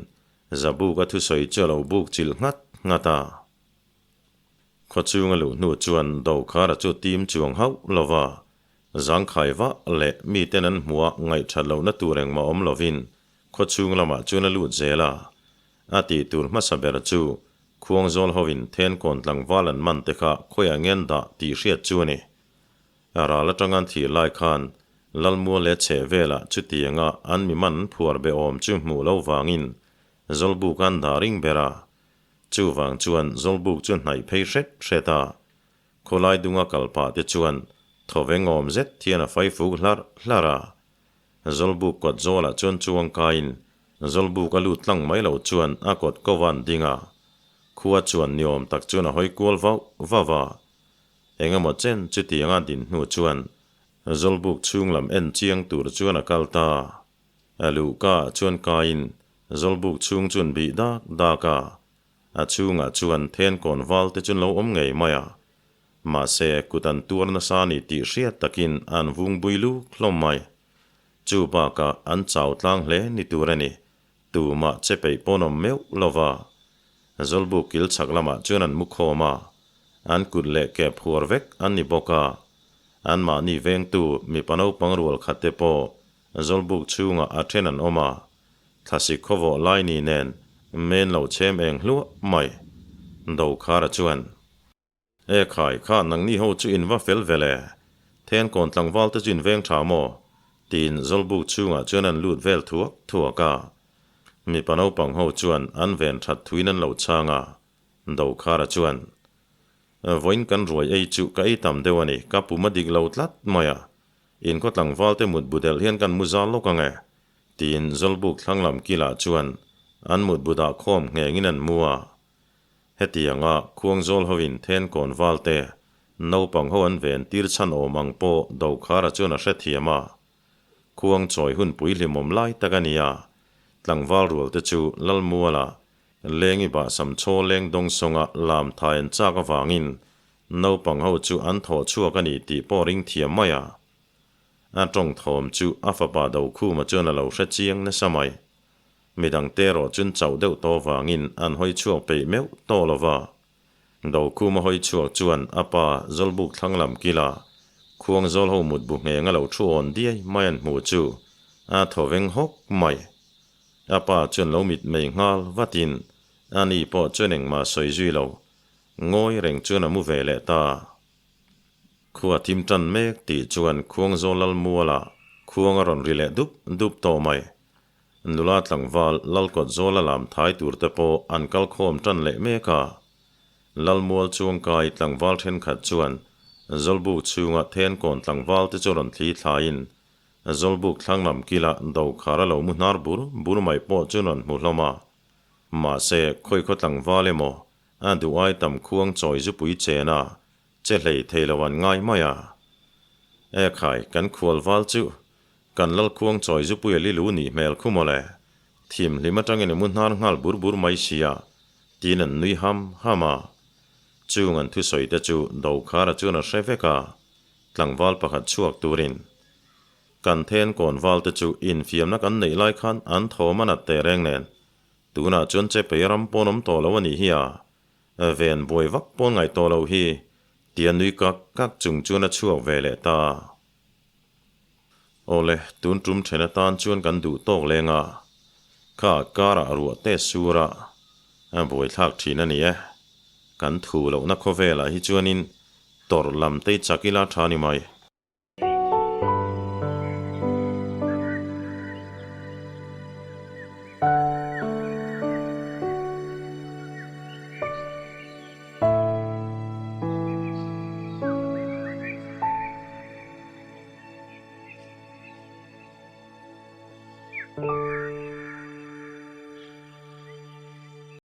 Zabuka thusawi chu a lo buk chilh nghat nghat a. Khawchhunga luh hnu chuan Dokhara chu tim chuang hauh lo va, Zangkhai vah leh miten an hmuh a ngaihthat lohna tur engmah awm lovin khawchhung lamah chuan a lut zel a. A tih tur hmasa ber chu Khuangzawl hovin Thenkawn tlangval an man te kha khawiah ngen dah tih hriat chu a ni. A ral atanga an thih lai khan Lalmual leh chheh velah chutianga an mi man an phuar be awm chu hmuh lo vangin Zawlbuk an dah ring ber a. Chuvang chuan Zawlbuk chu hnaih phei hret hret a. Khawlai dunga kal pah te chuan thawveng awm zet hian a fai fuk hlarh hlarh a. Zawlbuk kawt zawlah chuan chuang kaiin Zawlbuk a lut tlang mai lo chuan a kawt ko va an ding a. Khua chuan ni awm tak chuan a hawi kual vauh vauh a. Eng emaw chen chutianga din hnu chuan Zawlbuk chhung lam en chiang tur chuan a kal ta. A luhka ah chuan kaiin Zawlbuk chhung chuan bih dak dak a. A chhungah chuan Thenkawn val te chu lo awm ngei mai a, mahse kut an tuar nasa a ni tih hriat takin an vung bui luk hlawm mai. Chu bakah an chau tlang hle ni tur a ni, tumah che peih pawn awm meuh lo va. Zawlbuk kil chhak lamah chuan an mu khawm a, an kut leh ke phuar vek an ni bawk a, anmahni vengtu mipa naupang rual khat te pawh Zawlbuk chhungah a then an awm a, Thlasik khawvawh lai ni nen men lo chhem eng hluah mai. Dokhara chuan, E khai, kha nangni ho chu in va fel vel e, Thenkawn tlangval te chu in veng tha maw? tiin Zawlbuk chhungah chuan an lut vel thuak thuak a. Mipa naupang ho chuan an ven that thuin an lo chhang a. Dokhara chuan, Vawiin kan ruai ei chu ka ei tam deuh a ni, ka pum a dik lo tlat mai a. In khaw tlangval te mut bu delh hian kan mu zal lawk ang e. Tiin Zawlbuk thlanglam kilah chuan an mutbu dah khawm nghengin an mu a. Hetianga Khuangzawl hovin Thenkawn valte naupang ho an ven tir chhan awm ang pawh Dokhara chuan a hrethiam a. Khuang chawi hun pui hlimawm lai tak a ni a, tlangval rualte chu Lalmuala Lengi bahsam chaw leng dawng sawnga lam thai an chak avangin naupang ho chu an thawh chhuak a ni tih pawh ring thiam mai a. A tawng thawm chu a fapa Dokhuma chuan a lo hre chiang nasa mai. Midangte erawh chun chauh deuh tawh vangin an hawi chhuak peih meuh tawh lo va. Dokhuma hawi chhuak chuan a pa Zawlbuk thlang lam kila Khuangzawl ho mutbu ngheng a lo thu awn diai mai an hmuh chu a thaw veng hawk mai. A pa chuan lo mitmei nghal vatin ani pawh chuan engmah sawi zui lo. Ngawi reng chuan a mu ve leh ta. Khua thim tan mek tih chuan Khuangzawl Lalmuala khuang a rawn ri leh dup dup tawh mai. Nula tlangval Lalkawt Zawla lam thai tur te pawh an kal khawm tan leh mek a. Lalmual chuangkai tlangval thenkhat chuan Zawlbuk chhunga Thenkawn tlangval te chu rawn thli thlaiin Zawlbuk thlanglam kila Dokhar a lo mu hnar bur bur mai pawh chu rawn hmu hlawm a. Mahse, khawikhaw tlangval emaw a duh ai tam khuang chawi zupui chen a, Che hlei thei lo an ngai mai a. Ekhai, kan khual val chu kan Lalkhuang chawi zupui a lilu nih hmel khu mawle. Thim hlim atangin i mu hnar nghal bur bur mai sia, tiin an nui ham ham a. Chung an thusawi te chu Dokhara chuan a hre vek a, tlangval pakhat chhuak turin kan then kawn val te chu infiamna kan neih lai khan an thawm a nat teh reng nen tunah chuan che pei ram pawn awm tawh lo a nih hi a, ven buai vak pawn ngaih tawh loh hi tia nui kak kak chung chuan a chhuak ve leh ta. Awle, tun tum then atan chuan kan duh tawk leng a, kha karah ruah te sur a, a buaithlak thin a ni e. Kan thu lohna khawvelah hi chuanin tawrh lam te chak ila tha ni mai.